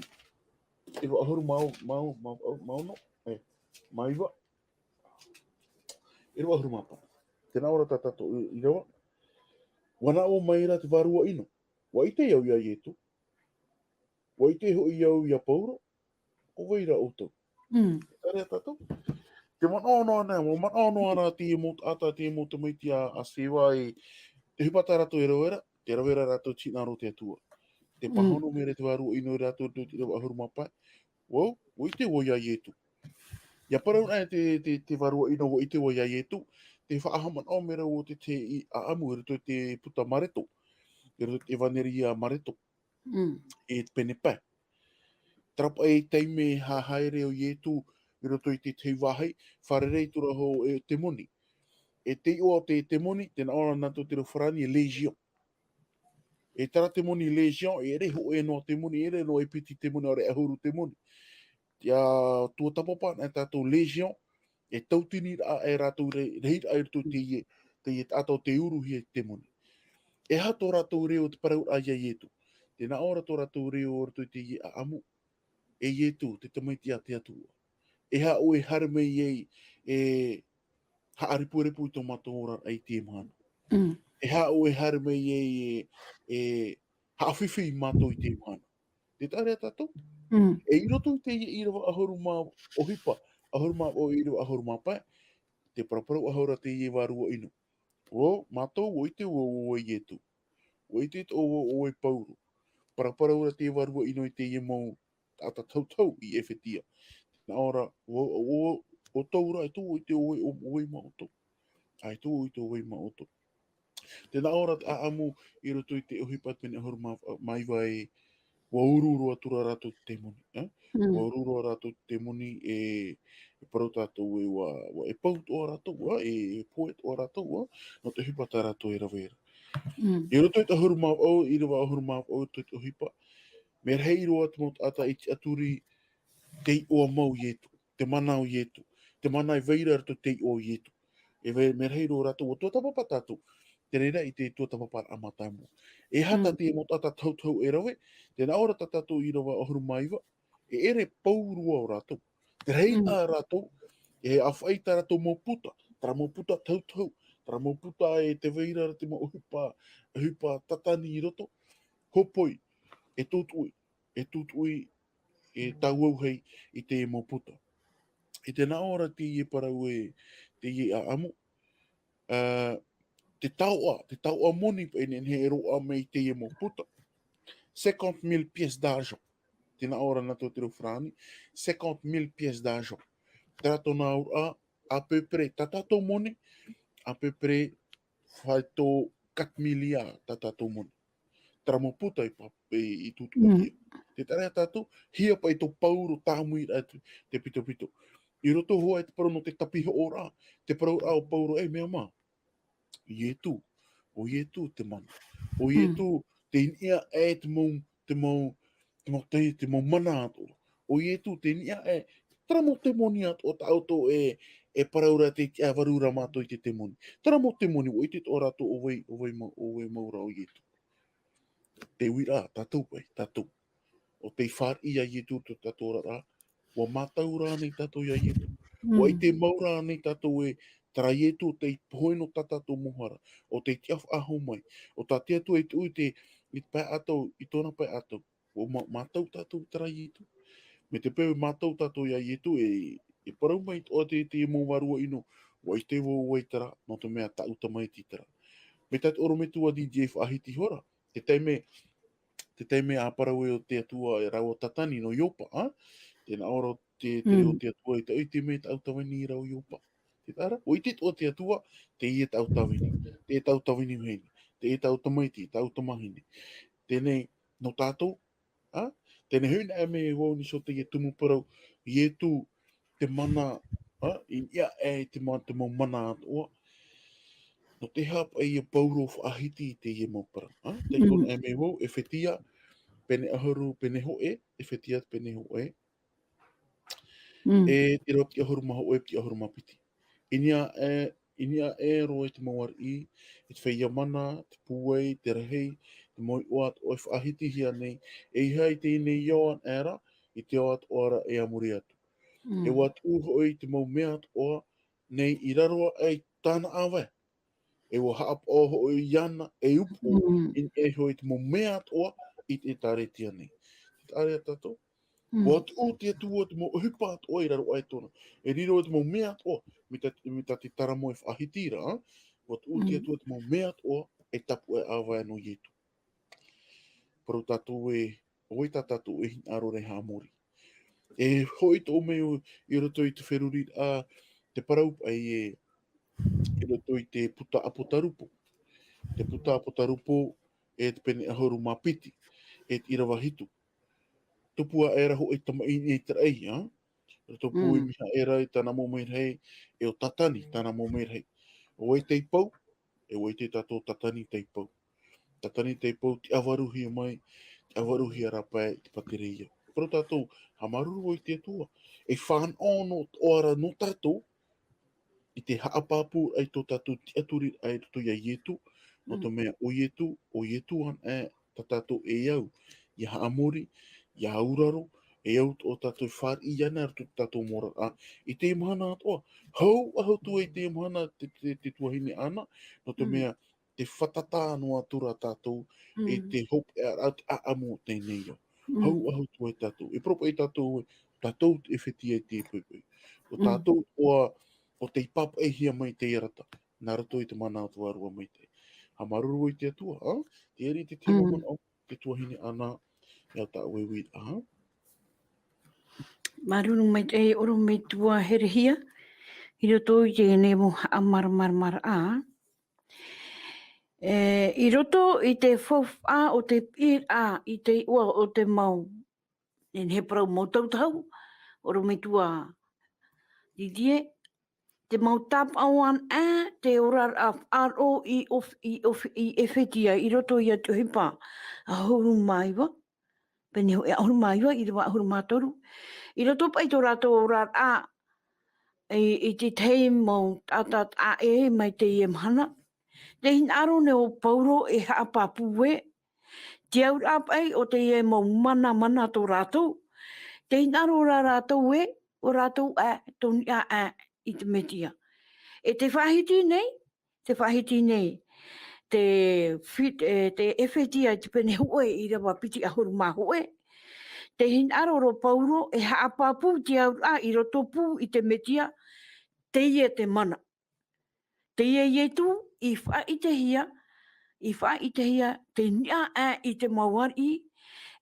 ʻīrava ʻahuru mā, mā, mā, mā ono, e, mā iva. ʻĪrava ʻahuru mā pae. Tē nā ʻō ra tā tātou ʻī-, ʻīrava. ʻUa nāʻō mai ra te vārua ʻino. ʻUa ʻite au ia Ietu. ʻUa ʻite hoʻi au ia Pauro. ʻO vai ra ʻoutou? Terā tātou. Te manaʻo noa nei, ʻua manaʻo noa ra te mau taʻata, te mau tamaiti a, a Seva e, te ʻohipa tā rātou e rave ra, te rave ra rātou te hinaʻaro o te Atua. Tē pāhono mai ra te vārua ʻino ia rātou te ʻīrava ʻahuru mā pae. ʻUa, ʻua ʻite vau ia Ietu. ʻIa parau anaʻe te, te, te vārua ʻino ʻua ʻite vau ia Ietu, tē faʻahaʻamanaʻo mai ra vau te, te ʻāʻamu i roto i te puta Mareto, i roto i te ʻevaneria a Mareto, e pene pae. Terā paʻi taime e haere ai Ietu i roto i te tahi vāhi, fārerei atu ra hoʻi e temoni. E te iʻoa o te temoni, tē nā ʻō ra nā roto i te reo farāni e légion. E terā temoni légion, e ʻere hōʻē noa temoni, e ʻere noa e piti temoni, ʻaore ʻahuru temoni. ʻIa tuatāpapa anaʻe tātou légion, e tauatini ra e rātou re-, reira i roto i teie, teie taʻata o tei uruhia i te temoni. E aha tō rātou reo, te parau ra ia Ietu? Tē nā ʻō ra tō rātou reo i roto i teie ʻāʻamu, e Ietu, te tamaiti a te Atua. E aha ʻoe e haere mai ai e haʻarepurepu i tō mātou oraraʻa i teie mahana? E aha ʻoe e haere mai ai e, e haʻafifi ia mātou i teie mahana? Tē taʻa ra tātou. E i roto i teie ʻīrava ʻahuru mā, ʻohipa, ʻahuru mā, ʻo ʻīrava ʻahuru mā pae, tē paraparau aʻe ra teie vārua ʻino. ʻO mātou, ʻua ʻite vau ʻo vau ia Ietu. ʻUa ʻite atoʻa vau ʻo vau ia Pauro. Paraparau ra te vārua ʻino i teie mau taʻata toutou i ʻĒfetia. Nā ʻō ra, ʻo, ʻo, ʻo, ʻoutou rā, ʻaita ʻoutou ʻua ʻite ʻo vau, ʻo, ʻo vau ia ʻoutou. ʻAita ʻoutou ʻua ʻite ʻo vau ia ʻoutou. Tē nā ʻō ra te ʻāʻamu i roto i te ʻohipa pene ʻahuru mā, mā iva ē, ʻua uru roa atu ra rātou te temoni, ē? ʻUa uru roa rātou te temoni e, e parau tātou ē ʻua, ʻua, e pau atoʻa rātou, ā, e, e pohe atoʻa rātou, ā, nō te ʻohipa tā rātou e rave ra. I roto i te ʻahuru mā vaʻu, ʻīrava ʻahuru mā vaʻu, i roto i te ʻohipa, mea rahi roa te mau taʻata i tiʻaturi te iʻoa mau o Ietu, te mana o Ietu, te mana e vai ra i roto i te iʻoa o Ietu. E vai, mea rahi roa rātou, ʻua tuatāpapa tātou. Te reira i te tuatāpaparaʻa mātāmua. E aha tā te mau taʻata toutou e rave, tē nā ʻō ra tā tātou ʻīrava ʻahuru mā iva, e ʻere pauroa rātou. Te reira rātou, e ʻāfaʻi i tā rātou mau puta, terā mau puta toutou, terā mau puta e tē vai ra te mau ʻohipa, ʻohipa tātani i roto, hopoi, e tūtuʻi, e tūtuʻi, e tāuauhei i te mau puta. I te nā ʻō ra teie parau ē, teie ʻāʻamu, ā, te taoʻa, te taoʻa moni paʻi e nehenehe e roaʻa mai i teie mau puta. Cinquante mille pièces d'argent. tēnā ʻō ra nā tō te reo farāni, cinquante mille pièces d'argent. Terā tōna auraʻa, à peu près, tā tātou moni, à peu près, faito quatre milliards tā tātou moni. Terā mau puta i pa-, i, i tūtuʻahia. Te taʻa ra tātou, hia paʻi tō Pauro tāmui ra te, te pitopito. I roto hoʻi te parau nō te tapihoʻoraʻa, te parau ra o Pauro, e mea mā. Ietu, o Ietu te mana. O Ietu, te niʻa e te mau, te mau, te mau, te, te mau mana atoʻa. O Ietu, te niʻa e, terā mau temoni atoʻa tā ʻoutou e, e parau ra te tiʻavaru ra mātou i te temoni. Terā mau temoni, ʻua ʻite atoʻa rātou ʻo vai, ʻo vai mau, ʻo vai mau ra o Ietu. Te uiraʻa, tātou paʻi, tātou. ʻO tei fāriʻi ia Ietu tō tātou oraraʻa, ʻua mātau rānei tātou ia Ietu? ʻUa ʻite mau rānei tātou ē, terā Ietu ʻo tei pohe nō tā tātou mau hara, ʻo tei tiʻa faʻahou mai, ʻo tā te Atua i tuʻu i te, i te pae ʻātau, i tōna pae ʻātau, ʻua mā-, mātau tātou terā Ietu? Mai te peu e mātau tātou ia Ietu, e, e parau mai atoʻa te, te mau vārua ʻino, ʻua ʻite vau ʻo vai terā, nō te mea tāʻu tamaiti terā. Mai tā te ʻorometua Didier faʻahiti ihora, te taime, te taime a parau e o te Atua e rāua tatani nō Iopa, a? Tēnā ʻō ra te, te reo o te Atua i taʻu i te mea tāʻu tamaiti rāua Iopa. Te taʻa ra, ʻua ʻite atoʻa te Atua, teie tāʻu tamaiti, teie tāʻu tamaiti vahine, teie tāʻu tamaiti, tāʻu tamahine. Teie nei, nō tātou, a? Teie nei hoʻi nā mea e vau nī so teie tumu parau, Ietu, te mana, a? I niʻa e te ma-, te mau mana atoʻa. Nō te aha paʻi ia Pauro faʻahiti i teie mau parau, a? Tei tōna e mea e vau, Efetia, pene ʻahuru, pene hōʻē, Efetia pene hōʻē. E te ʻīrava piti ʻahuru mā hōʻē, piti ʻahuru mā piti. I niʻa e, i niʻa e roa i te mau ariʻi, i te feiā mana, te pūai, te rahi, te mau iʻoa atoʻa e faʻahitihia nei, e ʻeiaha i teie nei ao anaʻe ra, i te ao atoʻa ra e a muri atu. E ʻua tuʻu hoʻi te mau mea atoʻa nei i raro aʻe i tāna ʻāvae. E ʻua haʻapaʻo hoʻi iāna, e upoʻo, i niʻa hoʻi te mau mea atoʻa i te ʻĒtārētia nei. Te taʻa ra tātou, ʻua tuʻu te Atua te mau ʻohipa atoʻa i raro aʻe tōna. E riro te mau mea atoʻa, mai tā, mai tā te taramo e faʻahiti ra, ʻua tuʻu te Atua te mau mea atoʻa, e tāpuʻe ʻāvae nō Ietu. Parau tātou ē, ʻo vai tā tātou e hinaʻaro ra e haʻamori. E hoʻi tō mea i roto i te feruriraʻa, te parau paʻi ē, i roto i te puta ʻApotarupo. Te puta ʻApotarupo, e te pene ʻahuru mā piti, e te ʻīrava hitu. Tupu aʻera hoʻi tamaʻi i te raʻi, a? Tupu i mihaʻera i tāna mau mea rahi, e ʻo Tatani, tāna mau mea rahi. ʻO vai tei pau, e ʻua ʻite tātou Tatani tei pau. Tatani tei pau, tiʻavaruhia mai, tiʻavaruhia rā paʻi i te pātireia. Parau tātou, haʻamāuruuru i te Atua. E fānaʻo noa atoʻa ra nō tātou, i te haʻapāpūraʻa i tō tātou tiʻaturiraʻa i roto ia Ietu, nō te mea ʻo Ietu, ʻo Ietu anaʻe tā tātou e au, ʻia haʻamori, ʻia auraro, e au tō tātou fāriʻi iāna i roto i tō tātou mau oraraʻa, i teie mahana atoʻa, hau ʻahu atu ai teie mahana te, te, te tuahine Ana, nō te mea, te fātata noa atu ra tātou, e te hopeʻa ra te ʻāʻamu o teie nei ao. Hau ʻahu atu ai tātou. E parau paʻi tātou, tātou e fētiʻi ai te poipoi. ʻO tātou ʻua, ʻo tei pāpaʻihia mai te arataʻi, nā roto i te mana o te Vārua Maitaʻi. Haʻamāuruuru i te Atua, a? Te ʻere i te tahi mau manaʻo, te tuahine Ana, e au tāʻu e uiraʻa, a? Māuruuru maitaʻi, ʻorometua Herehia, i roto i teie nei mau haʻamāramaramaraʻa. E, i roto i te faufaʻa o te piʻiraʻa i te iʻoa o te mau. E nehenehe parau mau tautau, ʻorometua Didier, te mau tāpaʻo anaʻe, te oraraʻa faʻaroʻo i of-, i of-, i Efetia, i roto ia te ʻohipa ʻahuru mā iva, pene hōʻē ʻahuru mā iva, ʻīrava ʻahuru mā toru. I roto paʻi tō rātou oraraʻa, i, i te tahi mau taʻata taʻa ʻē mai teie mahana. Tē hinaʻaro nei ʻo Pauro e haʻapāpū ē, te auraʻa paʻi o teie mau mana, mana tō rātou. Tē hinaʻaro ra rātou ē, ʻo rātou aʻe, tō niʻa aʻe i te Metia. E tē faʻahiti nei, tē faʻahiti nei, te fi-, e, te Efetia i te pene hōʻē ʻīrava piti ʻahuru mā hōʻē. Tē hinaʻaro ra ʻo Pauro e haʻapāpū te auraʻa i roto pū i te Metia, teie te mana. Teie Ietu i faʻaʻitehia, i faʻaʻitehia te niʻa aʻe i te mau ariʻi,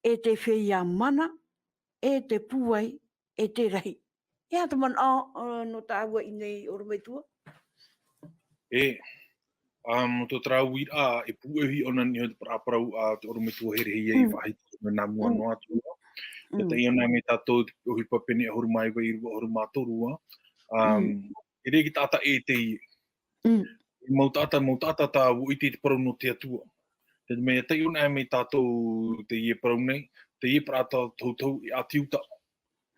e te feiā mana, e te pūai, e te rahi. E aha te manaʻo, ā, nō tāua i ʻō nei ʻorometua? E, ā, nō tō terā uiraʻa, e pūʻohi ʻōna nei te parau a te ʻorometua here hia i Mm. faʻahiti mai nā mua Mm. noa atu. Mm. Taiʻo ʻōna mai tātou te ʻohipa pene ʻahuru mā iva, ʻīrava ʻahuru mā toru, ā. Ā, Mm. e rere ki taʻata e teie. Mm. Mau taʻata, mau taʻata tā ʻoe i te parau nō te Atua. Te mea taiʻo ʻōna mai tātou teie parau nei, teie parau tā toutou i ʻĀti Iuta.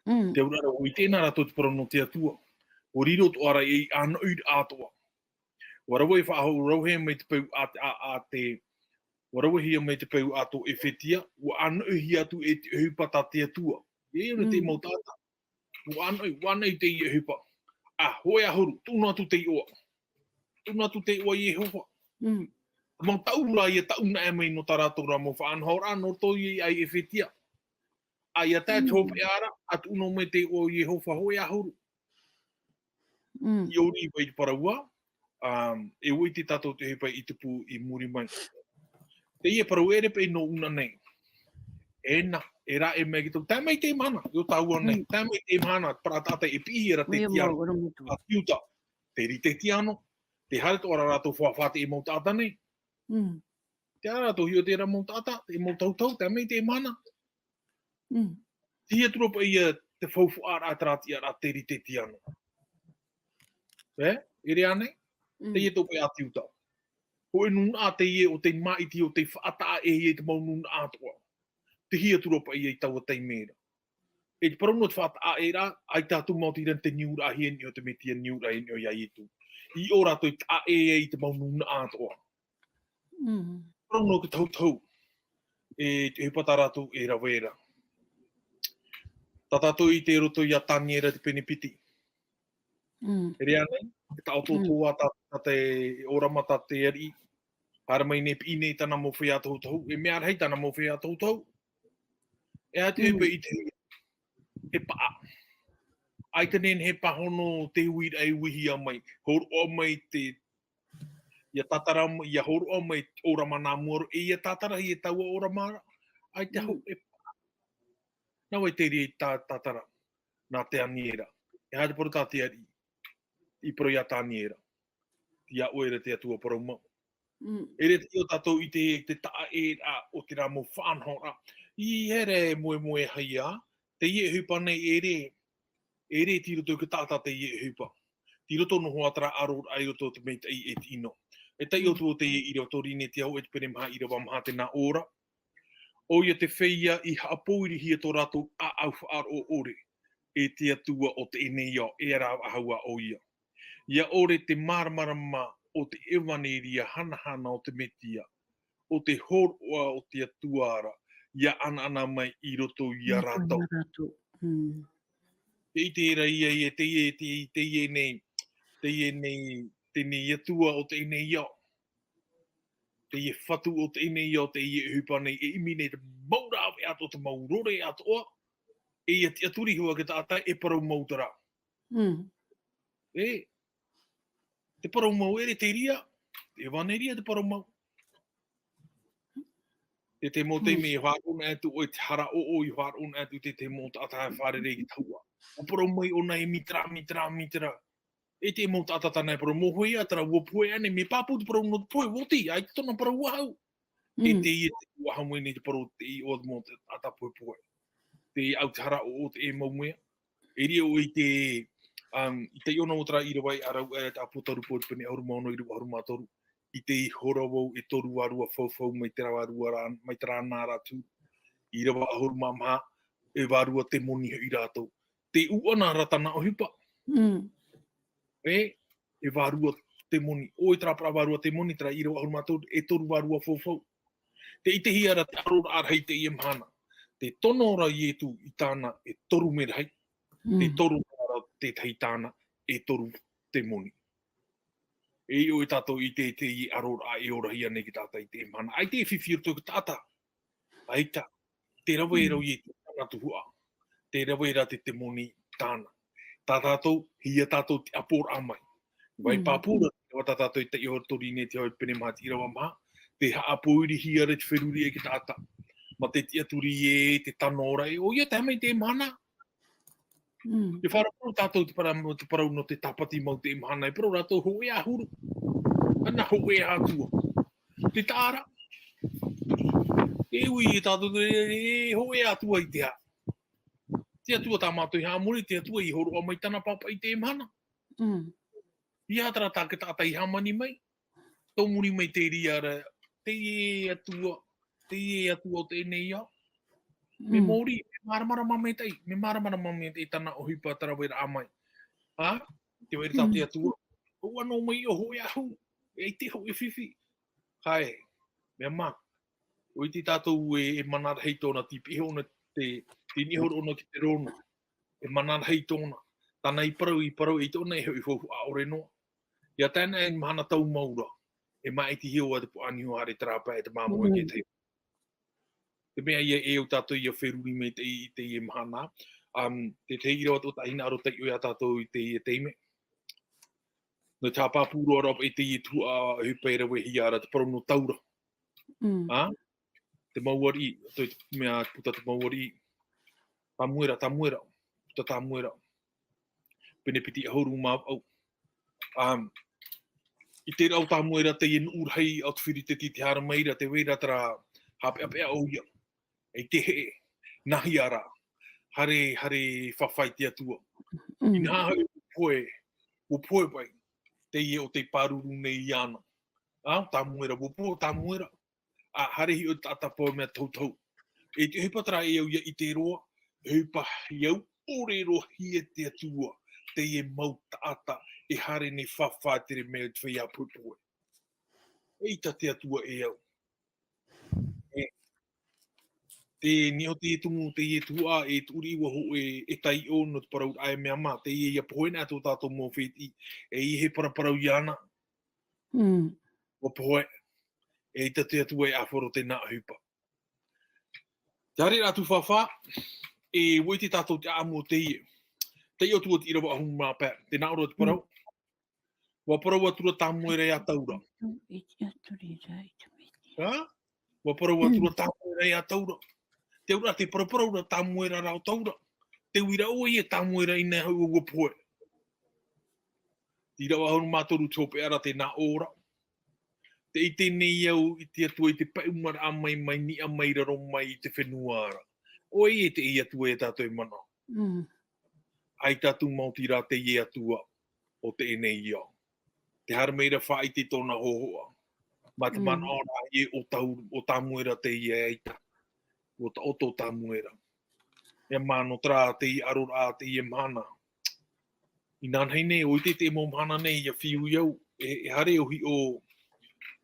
Mm. Te auraʻa ra ʻoe i teie nei rātou te parau nō te Atua. ʻUa riro atoʻa ra ei ʻānoʻiraʻa atoʻa. ʻUa rave e faʻahou rauhē mai te peu a te, a, a te, ʻua ravehia mai te peu a tō ʻEfetia, ʻua ʻānoʻihia atu e te ʻohipa tā te Atua. E ʻōna te Mm. mau taʻata. ʻUa ʻānoʻi, ʻua ʻānoʻi teie ʻohipa. Ā, hōʻē ʻahuru, tuʻu noa atu te iʻoa. Tuʻu noa atu te iʻoa a Iehova. Mm. Mau taʻu rā ia taʻu noa mai nō tā rātou rā mau faʻanahoraʻa, nō roto ia i ʻĒfetia. Ā, ʻia tae te Mm. hopeʻa ra, ʻa tuʻu noa mai te iʻoa a Iehova, hōʻē ʻahuru. Mm. I ʻō riva i te parau ā, ā, e ʻua ʻite tātou te ʻohipa i tupu i muri mai. Teie parau ʻere paʻi nō ʻōna nei. E nā, e rave mai ki tō, tae mai te mahana, i ʻō tāua nei, Mm. tae mai te mahana, parau taʻata e piʻihia ra te Ia tiara, mau, ora mutu. ʻĀti Iuta, te rite tiano, tē haere atoʻa ra rātou faʻahiti e mau taʻata nei. Mm. Tē haere atoʻa hia terā mau taʻata, e mau tautau, tae mai te mahana. Mm. Tei hea atu ra paʻi ia te faufaʻaraʻa terā tiʻaraʻa te rite tiano. E, ʻere ānei? Mm. Teie tō paʻi ʻĀti Iuta. Hōʻē nūnaʻa teie ʻo tei māʻiti ʻo tei faʻataʻa e ia i te mau nūnaʻa atoʻa. Tei hea atu ra paʻi ia i taua taime ra. E te parau nō te faʻataʻa e ra, ʻaita atu maoti ra te niuraʻahia nei o te Metia, niuraʻahia nei o ia Ietu. I ʻō rātou i taʻa e ai i te mau nūnaʻa atoʻa. Mm. Parau nō te tautau. E te ʻohipa tā rātou e rave ra. Tā tātou i ʻite roto ia Taniera te pene piti. Mm. ʻEre ānei, te taʻotoʻotoʻa Mm. tā, tā te ʻōrama tā te ariʻi. Haere mai nei piʻi nei tāna mau feiā tohutohu. E mea rahi tāna mau feiā tohutohu. E aha te Mm. ʻohipa i te, e paʻa. ʻAita nehenehe e pāhono te uiraʻa e uihia mai. Hōroʻa mai te, ʻia tātara mai, ʻia hōroʻa mai te ʻōrama nā mua roa, e ʻia tātarahia e taua ʻōrama ra. ʻAita Mm. hō, e paʻa. Nā vai te reira i tā, tātara, nā Taniera. E aha te parau tā te ariʻi? I parau ia Taniera. Tei iā ʻoe ra te Atua parau mau. Mm. ʻEre te ʻo tātou i te, te taʻa e ra o terā mau faʻanahoraʻa. I here moemoeā, teie ʻohipa nei ʻere, ʻere tei roto i te taʻata teie ʻohipa. Tei roto noa atu terā ʻaroraʻa i roto i te maitaʻi e te ʻino. E taiʻo Mm. atu ʻo teie ʻīrava Torinetia hōʻē te pene maha ʻīrava maha tē nā ʻō ra. ʻOia te feiā i haʻapōirihia tō rātou ʻāʻau faʻaroʻo ʻore, e te Atua o teie nei ao, e ara faʻahou ā ʻoia. ʻIa ʻore te māramarama o te ʻevaneria hanahana o te Metia, o te hōroʻa o te Atua ra, ʻia ʻanaʻana mai i roto ia Ia rātou. rātou. Mm. Tē ʻite ra ia, ia, teie, te, teie nei, teie nei, teie nei Atua o teie nei ao. Teie Fatu o teie nei ao, teie ʻohipa nei, e ʻimi nei te mau rave atoʻa, te mau rore atoʻa, e ʻia tiʻaturi hoʻi te taʻata e parau mau terā. Mm. E, te parau mau ʻere te reira, te ʻevaneria te parau mau. E te mau Mm. taime e faʻaroʻo atu ʻoe te hara ʻoʻo, e faʻaroʻo atu te, te mau taʻata e fārerei i te tahuʻa. ʻUa parau mai ʻōna e mītera, mītera, mītera. E te mau taʻata tāna e parau mau hōʻē ā terā ʻua pohe ānei, mea pāpū te parau nō te pohe, ʻua oti, ʻaita tōna parau ʻua hau. E Mm. teie te ʻua hau mai nei te parau te iʻoa mau taʻata pohepohe. Te au te hara ʻoʻo te e mau mea. E riro i te, um, i te ono o terā ʻīrava e ʻarau, e te ʻĀpōtarupo te pene ʻahuru mā ono, ʻīrava ʻahuru mā toru. I te hora vau e toru vārua faufau mai terā vārua rā, mai terā nā rā tū. ʻĪrava ʻahuru mā maha, e vārua temoni hoʻi rātou. Te ʻuʻana ra tāna ʻohipa. Mm. E, e vārua temoni. ʻO terā parau vārua temoni, terā ʻīrava ʻahuru mā toru, e toru vārua faufau. Tē ʻitehia ra te ʻaroraʻa rahi i teie mahana. Tē tono ra Ietu i tāna e toru merahi. Tē Mm. tono ra te tahi tāna e toru temoni. E ʻo tātou i te, te ʻaroraʻa e orahia nei te taʻata i teie mahana. ʻAita e fifi i roto i te taʻata. ʻAita. Tē rave ra Mm. Ietu tāna tuhaʻa. Tē rave ra te temoni tāna. Tā tātou, hia tātou te ʻaporaʻa mai. Vai Mm. pāpū ra, tā tātou i te ʻīrava Torinetia hōʻē te pene maha te ʻīrava maha, tē haʻapōirihia ra te feruri e te taʻata. mā te tiʻaturi e te tano ra, e ʻoia tae mai te mahana. Mm. E faʻaroʻo tātou te parau, te parau nō te tāpati mau te mahana, e parau rātou hōʻē ʻahuru. Ana hōʻē atua. Te taʻa ra. E ui e tātou, e, e hōʻē atua i te hā. Te Atua tā mātou i haʻamori, te Atua i hōroʻa mai tāna pāpaʻi i te mahana. Mm. ʻEiaha terā taʻata i hāmani mai. Tō muri mai te reira, teie Atua, teie Atua o teie nei ao. Me Mm. mōrī, me māramarama maitaʻi, me māramarama maitaʻi tāna ʻohipa, terā vai ra mai. Ā? Te vai ra tā te Mm. Atua. ʻO anō mai ʻo hōʻē ʻahuru. E ʻite hōʻē fifi. Haere, mea mā. ʻOia tātou e, e mana rahi tōna, tei piʻi ʻōna te, tei niʻa iho ʻōna ki te rōna. E mana rahi tōna. Tāna i parau, i parau, i tōna e hoʻi faufaʻa ʻore noa. ʻIa tae ana i mahana tau mau ra. E māʻitihia ʻoe te puaʻaniho haere terā pae, e te māmoe Mm. ki te. Te mea ïa e au tātou ʻia feruri mai te, i teie mahana. Um, te, te ʻīrava tō tāʻu hinaʻaro taiʻo ia tātou i teie taime. Nō te haʻapāpū roa ra i teie tuhaʻa, e pai ravehia ra te parau nō Taura. Mm. Ā? Te mau ariʻi, tō te mea puta te mau ariʻi. Tamuera, Tamuera, puta Tamuera. Pene piti ʻahuru mā vaʻu. Um, i te rau Tamuera teie nuʻu rahi o te Firiteti te haere mai ra, te vai ra terā haʻapeʻapeʻa ʻoia. I te heʻe, nāhea rā. Haere, haere fāfā i te Atua. Mm. Inaha hoʻi, ʻua pohe, ʻua pohe paʻi. Teie ʻo tei pāruru nei iāna. Ā, Tamuera, ʻua pohe, Tamuera. Ā, haere hiʻo te taʻata paʻi mea tohutohu. E te ʻohipa terā e au ʻia ʻite roa, ʻohipa i au ʻore roa hia te Atua, teie mau taʻata e haere nei fāfā tere mai te feiā pohepohe. ʻEita te Atua e au. E, te niʻa i te tumu, teie tuhaʻa, e tuʻuri ʻua hōʻē, e taiʻo nō te parau ra e mea mā, teie ʻia pohe na tō tātou mau fētiʻi, e ʻeiaha e paraparau iāna, Mm. ʻua pohe, ʻeita te Atua e ʻāfaro tēnā ʻohipa. Te haere atu fāfā, e ʻua ʻite tātou te ʻāʻamu o teie. Taiʻo atu ʻo te ʻīrava ʻahuru mā pae, tēnā ʻō ra te parau. Mm. ʻUa parau atu ra Tamuera ia Taura. I te tiʻaturi ra i te Metia. Hā? ʻUa parau atu ra Mm. Tamuera ia Taura. Te auraʻa te paraparau ra Tamuera rā ʻo Taura. Te uiraʻa ʻoia e Tamuera ʻinaha hoʻi ʻua pohe. Te ʻīrava ʻahuru mā toru te hopeʻa ra tēnā ʻō ra. Tē ʻite nei au i te Atua i te paʻumaraʻa mai, mai niʻa mai raro mai i te fenua ra. ʻOia teie Atua ia tātou e manaʻo. Mm. ʻAita atu maoti rā teie Atua o teie nei ao. Te haere mai ra faʻaʻite tōna hōhoʻa. Mā te Mm. manaʻo ra e ʻo Tau-, ʻo Tamuera teie ʻaita. ʻUa taʻoto Tamuera. E mā nō terā teie ʻaroraʻa teie mahana. Inanahi nei, ʻua ʻite te mau mahana nei, ʻia fiu au, e, e haere ʻo hiʻo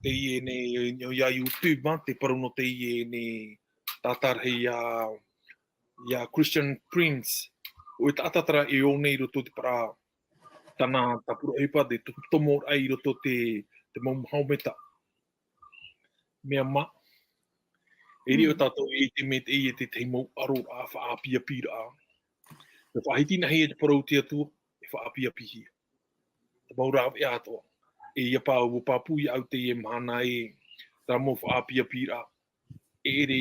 teie nei, ʻo ia YouTube, mā te parau nō teie nei, tātarahi ia, ia Christian Prince. ʻO te taʻata terā e ō nei i roto te parau, tāna tāpura ʻohipa, te to-, tomoraʻa i roto te, te mau Mahometa. Mea mā. E riro Mm. tātou i te mea teie te tahi mau ʻaroraʻa faʻaʻapiʻapiraʻa. Te faʻahitinahi e te parau te Atua, e faʻaʻapiʻapihia. Te mau rāveʻa atoʻa. E ʻia pā, ʻua pāpū ia au teie mahana e, terā mau faʻaʻapiʻapiraʻa. E ʻere,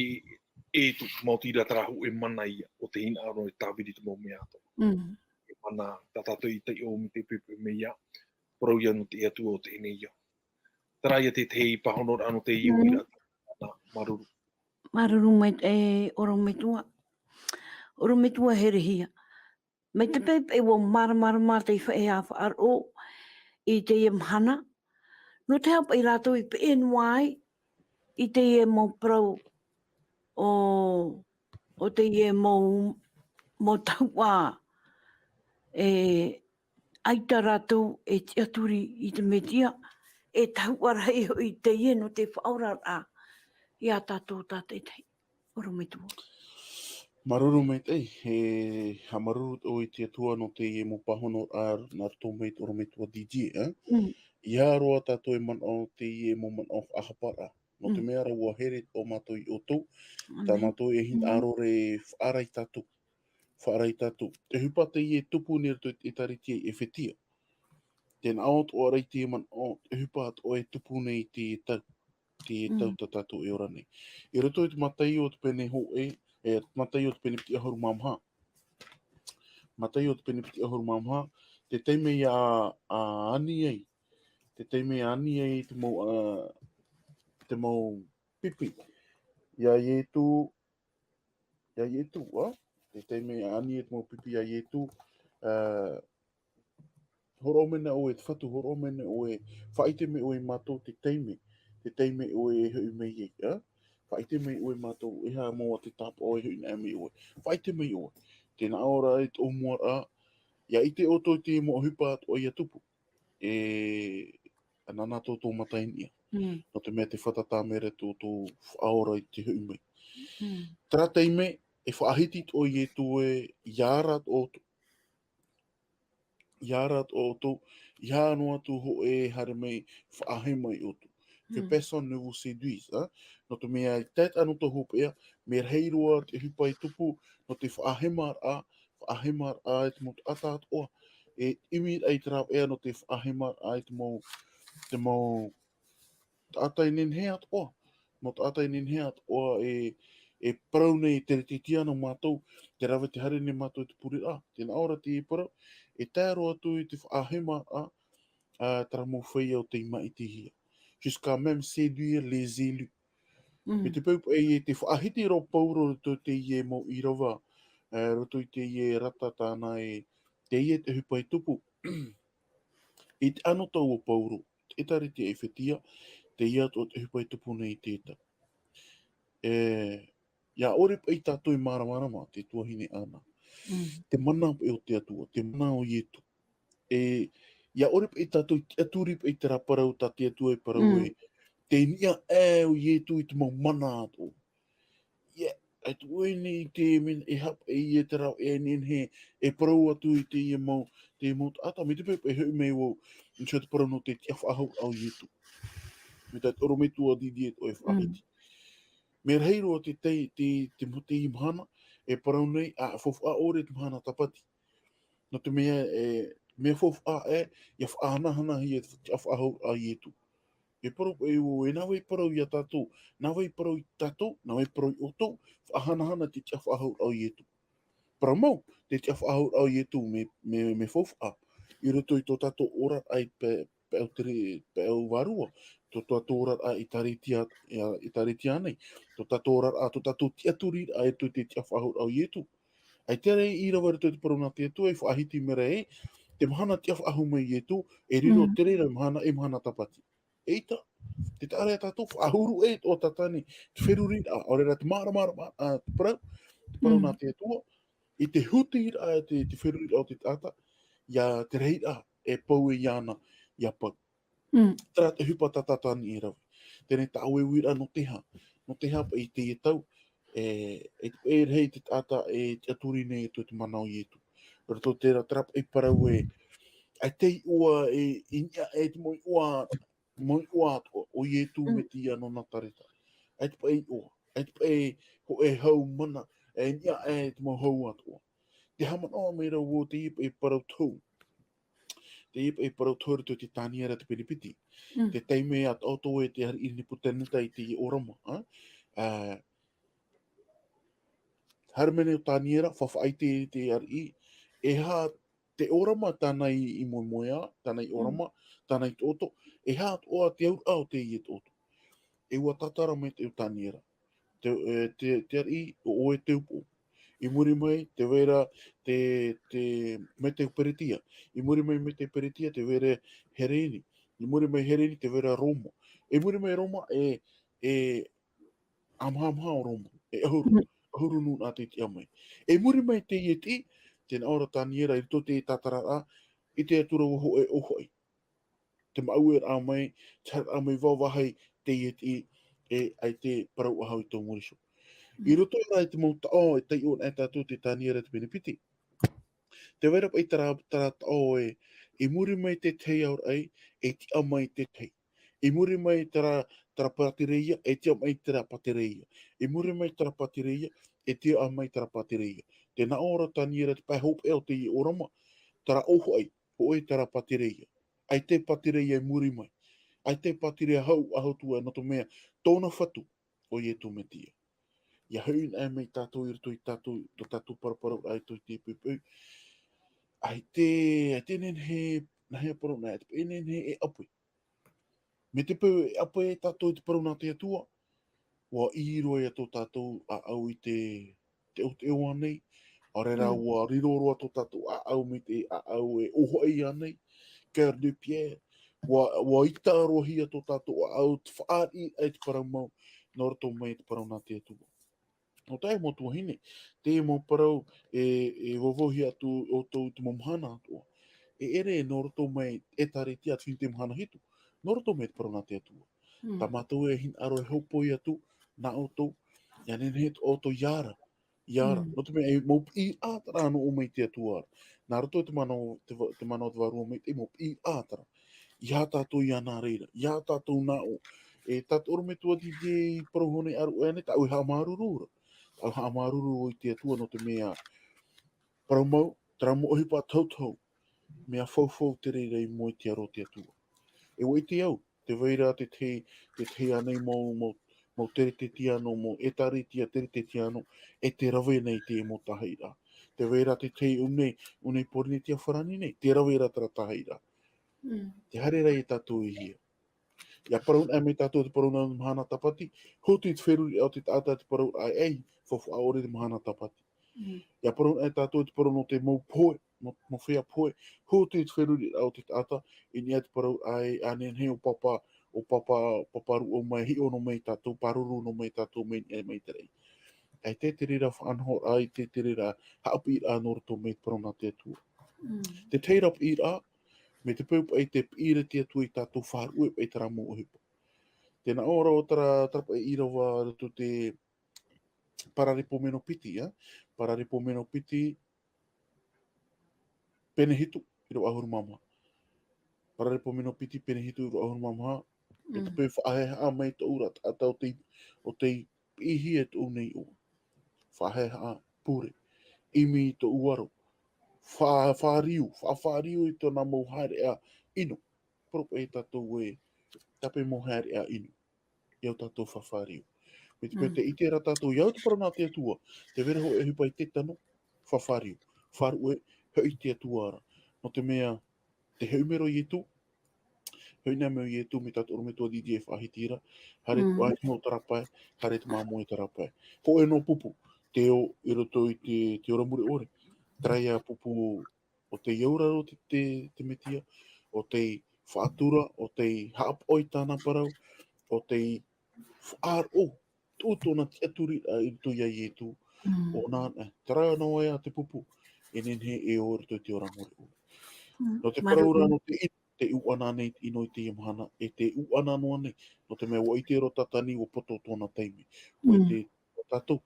e tō, maoti rā terā hōʻē mana ia, ʻo te hinaʻaro e tāviri te mau mea atoʻa. Mm. E mana, tā tātou i taiʻo mai te pepe mai ia, parau ia nō te Atua o teie nei ao. Terā ia te tahi pāhonoraʻa nō te Mm. uiraʻa. Māuruuru. Māuruuru mai, e, ʻorometua. ʻOrometua herehia. Mai te pepe ʻua māramarama te feiā faʻaroʻo i teie mahana. Nō te aha paʻi rātou i peʻe noa ai i teie mau parau ʻo, ʻo teie mau, mau tahuʻa e ʻaita rātou e tiʻaturi i te Metia, e tahuʻa rahi hoʻi teie nō te faʻaoraraʻa ia tātou tātaʻitahi. ʻOrometua. Māuruuru maitaʻi, e, haʻamāuruuru atoʻa i te Atua nō teie mau pāhonoraʻa nā roto mai i te ʻorometua D J, e? Mm. ʻEiaha roa tātou e manaʻo teie mau manaʻo faʻahaparaʻa. Nō te Mm. mea ra ʻua here atoʻa mātou ia ʻoutou, tā Amen. mātou e hinaʻaro Mm. ra e faʻaara ia tātou. Faʻaara ia tātou. Te ʻohipa teie e tupu nei i roto i te ʻĒtārētia i ʻEfetia. Tē nā ʻō atoʻa ra i te manaʻo, te ʻohipa atoʻa e tupu nei i te tau. te tau tā tātou e ora nei. I roto i te Mataio te pene hōʻē, e, Mataio te pene piti ʻahuru mā maha. Mataio te pene piti ʻahuru mā maha, te taime ia, a, ani ai, te taime ia ani ai te mau, a, te mau pipi. Ia Ietu, ia Ietu, a? Te taime ia ani ai te mau pipi ia Ietu, a, horoʻa mai na ʻoe, te Fatu, horoʻa mai na ʻoe, faʻaʻite mai ʻoe ia mātou te taime, te taime ʻoe e hoʻi mai ai, a? Faʻaʻite mai ʻoe ia mātou, e aha mau te tāpaʻo e hoʻi na mai ʻoe. Faʻaʻite mai ʻoe. Tē nā ʻō ra i tō mua ra, ia ʻite ʻoutou i te mau ʻohipa atoʻa ia tupu. E, ʻanaʻana tō tō mata i niʻa. Nō te mea te fātata mai ra tō tō faʻaora i te hoʻi mai. Terā taime, e faʻahiti atoʻa Ietu ē, ia ara atoʻa ʻoutou. Ia ara atoʻa ʻoutou, ia noa atu hōʻē e haere mai faʻahema ia ʻoutou. Que personne ne vous séduise, a? Nō te mea, i te taeaʻe anotau hopeʻa, mea rahi roa te ʻohipa e tupu, nō te faʻahemaraʻa, faʻahemaraʻa e te mau taʻata atoʻa. E ʻimi raʻa i te rāveʻa nō te faʻahemaraʻa e te mau, te mau taʻata e nehenehe atoʻa. Mau taʻata e nehenehe atoʻa e, e parau nei, e tere tītī ana mātou, tē rave, tē haere nei mātou i te pureraʻa. Tē nā ʻō ra te parau, e tae roa atu i te faʻahemaraʻa, a, terā mau feiā ʻo tei māʻitihia. Jusqu'à même séduire les élus. Mai te peu paʻi e te faʻahiti ra ʻo Pauro i roto i teie mau ʻīrava, e, roto i teie rata tāna e, teie te ʻohipa e tupu. I te anotau o Pauro, te ʻĒtārētia ʻEfetia, teie atoʻa te ʻohipa e tupu nei i te tau. E, ia ʻore paʻi tātou e māramarama, te tuahine Ana. Te mana paʻi o te Atua, te mana o Ietu. E, ia ʻore paʻi tātou e tiʻaturi paʻi terā parau tā te Atua e parau ē, tē niʻa aʻe ʻo Ietu i te mau mana atoʻa. Ia, e tuahine i te mea, e aha paʻi ia terā e nehenehe, e parau atu i teie mau, te mau taʻata, mai te peu paʻi e hoʻi mai vau, i te parau nō te tiʻafaʻahouraʻa o Ietu. Mai tā te ʻorometua Didier atoʻa e faʻahiti. Mea rahi roa te, te, te, te, te mahana, e parau nei, a, faufaʻa ʻore te mahana tāpati. Nō te mea, e, mea faufaʻa ē, ia faʻahanahanahia te tiʻafaʻahouraʻa a Ietu. E parau paʻi vau, e nā vai parau ia tātou, nā vai parau ia tātou, nā vai parau ia ʻoutou, faʻahanahana te tiʻafaʻahouraʻa o Ietu. Parau mau, te tiʻafaʻahouraʻa o Ietu mea, mea, mea faufaʻa. I roto i tō tātou oraraʻa i te pae, pae ʻo te re-, pae ʻo vārua, tō tātou oraraʻa ʻĒtārētia, ia, ʻĒtārētia nei, tō tātou oraraʻa, tō tātou tiʻaturiraʻa e tō te tiʻafaʻahouraʻa o Ietu. ʻAita rā e ʻīrava i roto i te parau nā te Atua e faʻahiti mai ra ē, te mahana tiʻafaʻahou mai Ietu, e riro te reira mahana, e mahana tāpati. ʻEita, tē taʻa ra ia tātou faʻahuru ē tō tātou nei, te feruriraʻa, ʻaore rā te māramarama, a, te parau, te parau nā te Atua, i te hutiraʻa, te, te feruriraʻa o te taʻata, ia te rahiraʻa, e pau e iāna, ia pau. Terā te ʻohipa tā tātou nei e rave. Teie tā ʻoe uiraʻa nō te aha, nō te aha paʻi i teie tau, e, e, e rahi te taʻata e tiʻaturi nei i te mana o Ietu. Roto terā, terā paʻi parau ē, ʻaita e iʻoa, e, i niʻa aʻe te mau iʻoa, mau iʻoa atoʻa, ʻo Ietu Metia nō Nazareta. ʻAita paʻi e iʻoa, ʻaita paʻi hōʻē hau mana, e niʻa aʻe te mau hau atoʻa. Tē haʻamanaʻo mai ra vau teie paʻi parau tohu. Teie paʻi parau tohu i roto i te Taniera te pene piti. Te taime a taʻoto e te ariʻi Nepukaneta i teie ʻōrama, a? A, haere mai nei ʻo Taniera, faʻaʻite i te ariʻi, e aha te ʻōrama tāna i, i moemoeā, tāna i ʻōrama, tāna i taʻoto, e aha atoʻa te auraʻa o teie taʻoto. E ʻua tātara mai te, ʻo Taniera. Te, e, te, te ariʻi, ʻo, ʻo ʻoe te upoʻo. I muri mai, tē vai ra te, te, mai te Peretia. I muri mai, mai te Peretia, tē vai ra Hereni. I muri mai Hereni, tē vai ra Roma. I muri mai Roma, e, e, ʻamahamaha o Roma. E ʻahuru, ʻahuru nūnaʻa tei tiʻa mai. I muri mai teie tiʻi, tē nā ʻō ra Taniera i roto i te tātararaʻa, ʻite atu ra vau hōʻē ʻōfaʻi. Te māueraʻa mai, te haereraʻa mai vāvāhi teie tiʻi, e, ʻaita e parau ʻahau i tō muri iho. I roto rā i te mau taʻo, e taiʻo ana tātou te Taniera te pene piti. Tē vai ra paʻi terā, terā taʻo ē, i muri mai te tahi aoraʻi, e tiʻa mai te tahi. I muri mai terā, terā pātireia, e tiʻa mai terā pātireia. I muri mai terā pātireia, e tiʻa mai terā pātireia. Tē nā ʻō ra Taniera te pae hopeʻa o teie ʻōrama, terā ʻōfaʻi, hōʻē terā pātireia. ʻAita e pātireia i muri mai. ʻAita e pātireia hau, ʻahu atu ē, nō te mea, tōna fatu, ʻo Ietu Metia. ʻIa hoʻi anaʻe mai tātou i roto i tātou, tō tātou paraparau ʻaita i te poʻipoʻi. ʻAita, ʻaita e nehenehe, nāhea parau nā, ʻaita e nehenehe e ʻape. Mai te peu e ʻape tātou i te parau nā te Atua, ʻua ʻī roa ia tō tātou ʻāʻau i te, te ʻoteʻo nei, ʻaore rā, mm, ʻua riro roa tō tātou ʻāʻau mai te ʻāʻau e ʻōhaʻi ānei, cœur de pierre, ʻua, ʻua ʻita roa hia tō tātou ʻāʻau te fāriʻi i te parau mau, nō roto mai te parau nā te Atua. Nō te mau tuahine, te mau parau e, e vauvauhia atu ʻoutou i te mau mahana atoʻa. E ʻere nō roto mai ʻĒtāretia te fitu mahana hitu, nō roto mai te parau nā te Atua. Mm. Tā mātou e hinaʻaro e hōpoi atu, nā ʻoutou, ʻia nehenehe atoʻa ʻoutou ʻia ara, ʻia ara. Mm. Nō te mea e mau piʻiraʻa terā nō ʻō mai te Atua ra. Nā roto i te manaʻo, te va-, te manaʻo te Vārua Maitaʻi, mau piʻiraʻa terā. ʻIa tātou ia nā reira, ʻia tātou nā ʻō. E tā te ʻorometua Didier i parau hoʻi nei ʻāruʻe ānei, tāʻu e haʻamāuruuru ra. Tāʻu e haʻamāuruuru i te Atua nō te mea parau mau, terā mau ʻohipa tohutohu, mea faufau te reira i mua i te aro o te Atua. E ʻua ʻite au, tē vai ra te tahi, te tahi ānei mau, mau, mau Teretetiano, mau ʻĒtāretia Teretetiano, e tē rave nei i te mau tāhaʻiraʻa. Tē vai ra te tahi ʻū nei, ʻū nei Pōrīnetia farāni nei, tē rave ra terā tāhaʻiraʻa. Mm. Tē haere ra ia tātou i hea. ʻIa parau anaʻe mai tātou te parau nā mahana tāpati, hotu i te feruriraʻa o te taʻata te parau ʻae, faufaʻa ʻore te mahana tāpati. Mm. ʻIa parau anaʻe tātou te parau nō te mau pohe, mau, mau feiā pohe, hotu i te feruriraʻa o te taʻata, i niʻa i te parau ʻae, ʻa nehenehe ʻo Papa, ʻo Papa, Papa Ruʻau mai, hiʻo noa mai tātou, pāruru noa mai tātou, mai niʻa mai te raʻi. ʻAita te reira faʻanahoraʻa, ʻaita te reira haʻapiʻiraʻa nō roto mai te parau nā te Atua. Mm. Te tahi ra piʻiraʻa, mai te peu paʻi tē piʻi ra te Atua ia tātou, faʻaruʻe paʻi terā mau ʻohipa. Tē nā ʻō ra ʻo terā, terā paʻi ʻīrava roto te Paraleipomeno piti, ā? Paraleipomeno piti, pene hitu, ʻīrava ʻahuru mā maha. Paraleipomeno piti, pene hitu, ʻīrava ʻahuru mā maha. E te Mm. peu faʻahaehaʻa mai tōʻu ra taʻata ʻo tei, ʻo tei piʻihia e tōʻu nei iʻoa. Faʻahaehaʻa, pure. ʻImi i tōʻu aro. Fa-, fāriu, fa-, fāriu i tōna mau haereʻa ʻino. Parau paʻi tātou ē, tāpaʻo mau haereʻa ʻino. ʻIa tātou fāriu. Mai te peu Mm. tē ʻite ra tātou, ʻia au te parau nā te Atua, tē vai ra hōʻē ʻohipa i te tano, fāriu. Fāruʻe, hoʻi te Atua ra. Nō te mea, tē hoʻi mai ra ʻo Ietu, hoʻi anaʻe mai ʻo Ietu, mai tā te ʻorometua Didier e faʻahiti ra, haere Mm. te ʻāiʻa i terā pae, haere te māmā i terā pae. Hōʻē noa pupu, tē ō i roto i te, te ora mure ʻore. Terā ia pupu ʻo tei auraro te, te, te Metia, ʻo tei faʻatura, ʻo tei haʻapaʻo i tāna parau, ʻo tei faʻaroʻo, tuʻu tōna tiʻaturiraʻa i roto ia Ietu, Mm. ʻo nā, e, terā noa ia te pupu, e nehenehe e ō i roto i te ora mure ʻore. Mm. Nō te Mā parau ra roto. Nō te ʻino, tē ʻūʻana nei te ʻino i teie mahana, e tē ʻūʻana noa nei, nō te mea ʻua ʻite ra ʻo Tātani ʻua poto tōna taime. ʻUa Mm. ʻite ʻo tātou,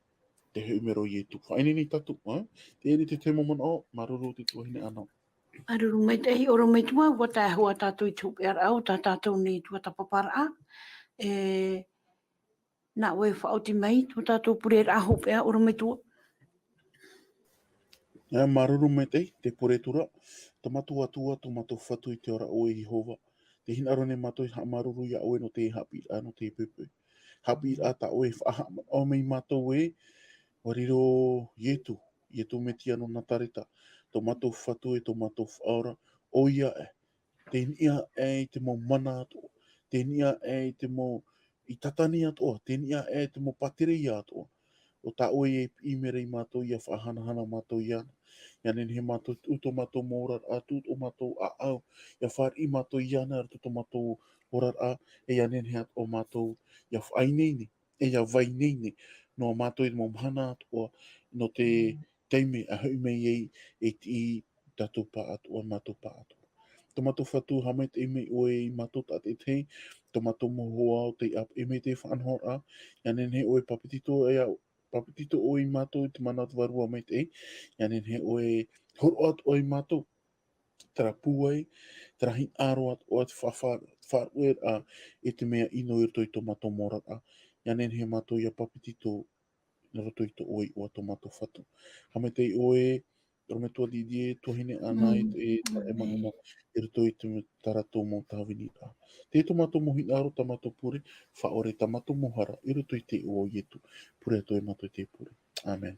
tē hoʻi mai ra ʻo Ietu. Faʻaineine tātou, ā? Tē ʻere te tahi mau manaʻo, māuruuru te tuahine Ana. Māuruuru maitaʻi, ʻorometua, ʻua tae hoʻi tātou i te hopeʻaraʻa o tā tātou nei tuatāpaparaʻa. E, nā ʻoe e faʻaoti mai, tō tātou pureraʻa hopeʻa, ʻorometua. Ā, māuruuru maitaʻi, tē pure atu ra, tō mātou Atua, tō mātou Fatu i te ora ʻo ʻoe Iehova. Tē hinaʻaro nei mātou e haʻamāuruuru ia ʻoe nō te haʻapiʻiraʻa, nō te poʻipoʻi. Haʻapiʻiraʻa tā ʻoe e faʻahaʻamanaʻo mai ia mātou ē, ʻua riro Ietu, Ietu Metia nō Nazareta, tō mātou Fatu e tō mātou Faʻaora, ʻoia ē, tei niʻa aʻe i te mau mana atoʻa, tei niʻa aʻe i te mau, i Tātani atoʻa, tei niʻa aʻe i te mau pātireia atoʻa. ʻO tā ʻoe e piʻi mai ra ia mātou, ʻia faʻahanahana mātou iāna. ʻIa nehenehe mātou, tuʻu tō mātou mau oraraʻa, tuʻu tō mātou ʻāʻau, ʻia fāriʻi mātou iāna i roto tō mātou oraraʻa, e ʻia nehenehe atoʻa mātou, ʻia faʻaineine, e ʻia faʻaineine noa mātou i te mau mahana atoʻa, nō te Mm. taime e hoʻi mai ai, e tiʻi tātou pāʻatoʻa, mātou pāʻatoʻa. Tō mātou Fatu, haʻamaitaʻi mai ʻoe ia mātou tātaʻitahi, tō mātou mau hoa ʻo tei ʻāpeʻe mai i te faʻanahoraʻa, ʻia nehenehe ʻoe e pāpetito, ʻia pāpetito ʻoe ia mātou i te mana o te Vārua Maitaʻi, ʻia nehenehe ʻoe e hōroʻa atoʻa ia mātou, terā pūai, terā hinaʻaro atoʻa, te fa-, fa-, faʻaruʻeraʻa i te mea ʻino i roto i tō mātou mau oraraʻa, ʻia nehenehe mātou ʻia pāpetito nā roto i tō ʻoe iʻoa tō mātou Fatu. Haʻamaitaʻi ʻoe, Rometua Didier, tuahine Ana, e, e, e manaʻo i roto i te, tā rātou mau tāviniraʻa. Tē tō mātou mau hinaʻaro, tā mātou pure, faʻaʻore tā mātou mau hara, i roto i te iʻoa o Ietu. Pure atu e mātou te pure. Amen.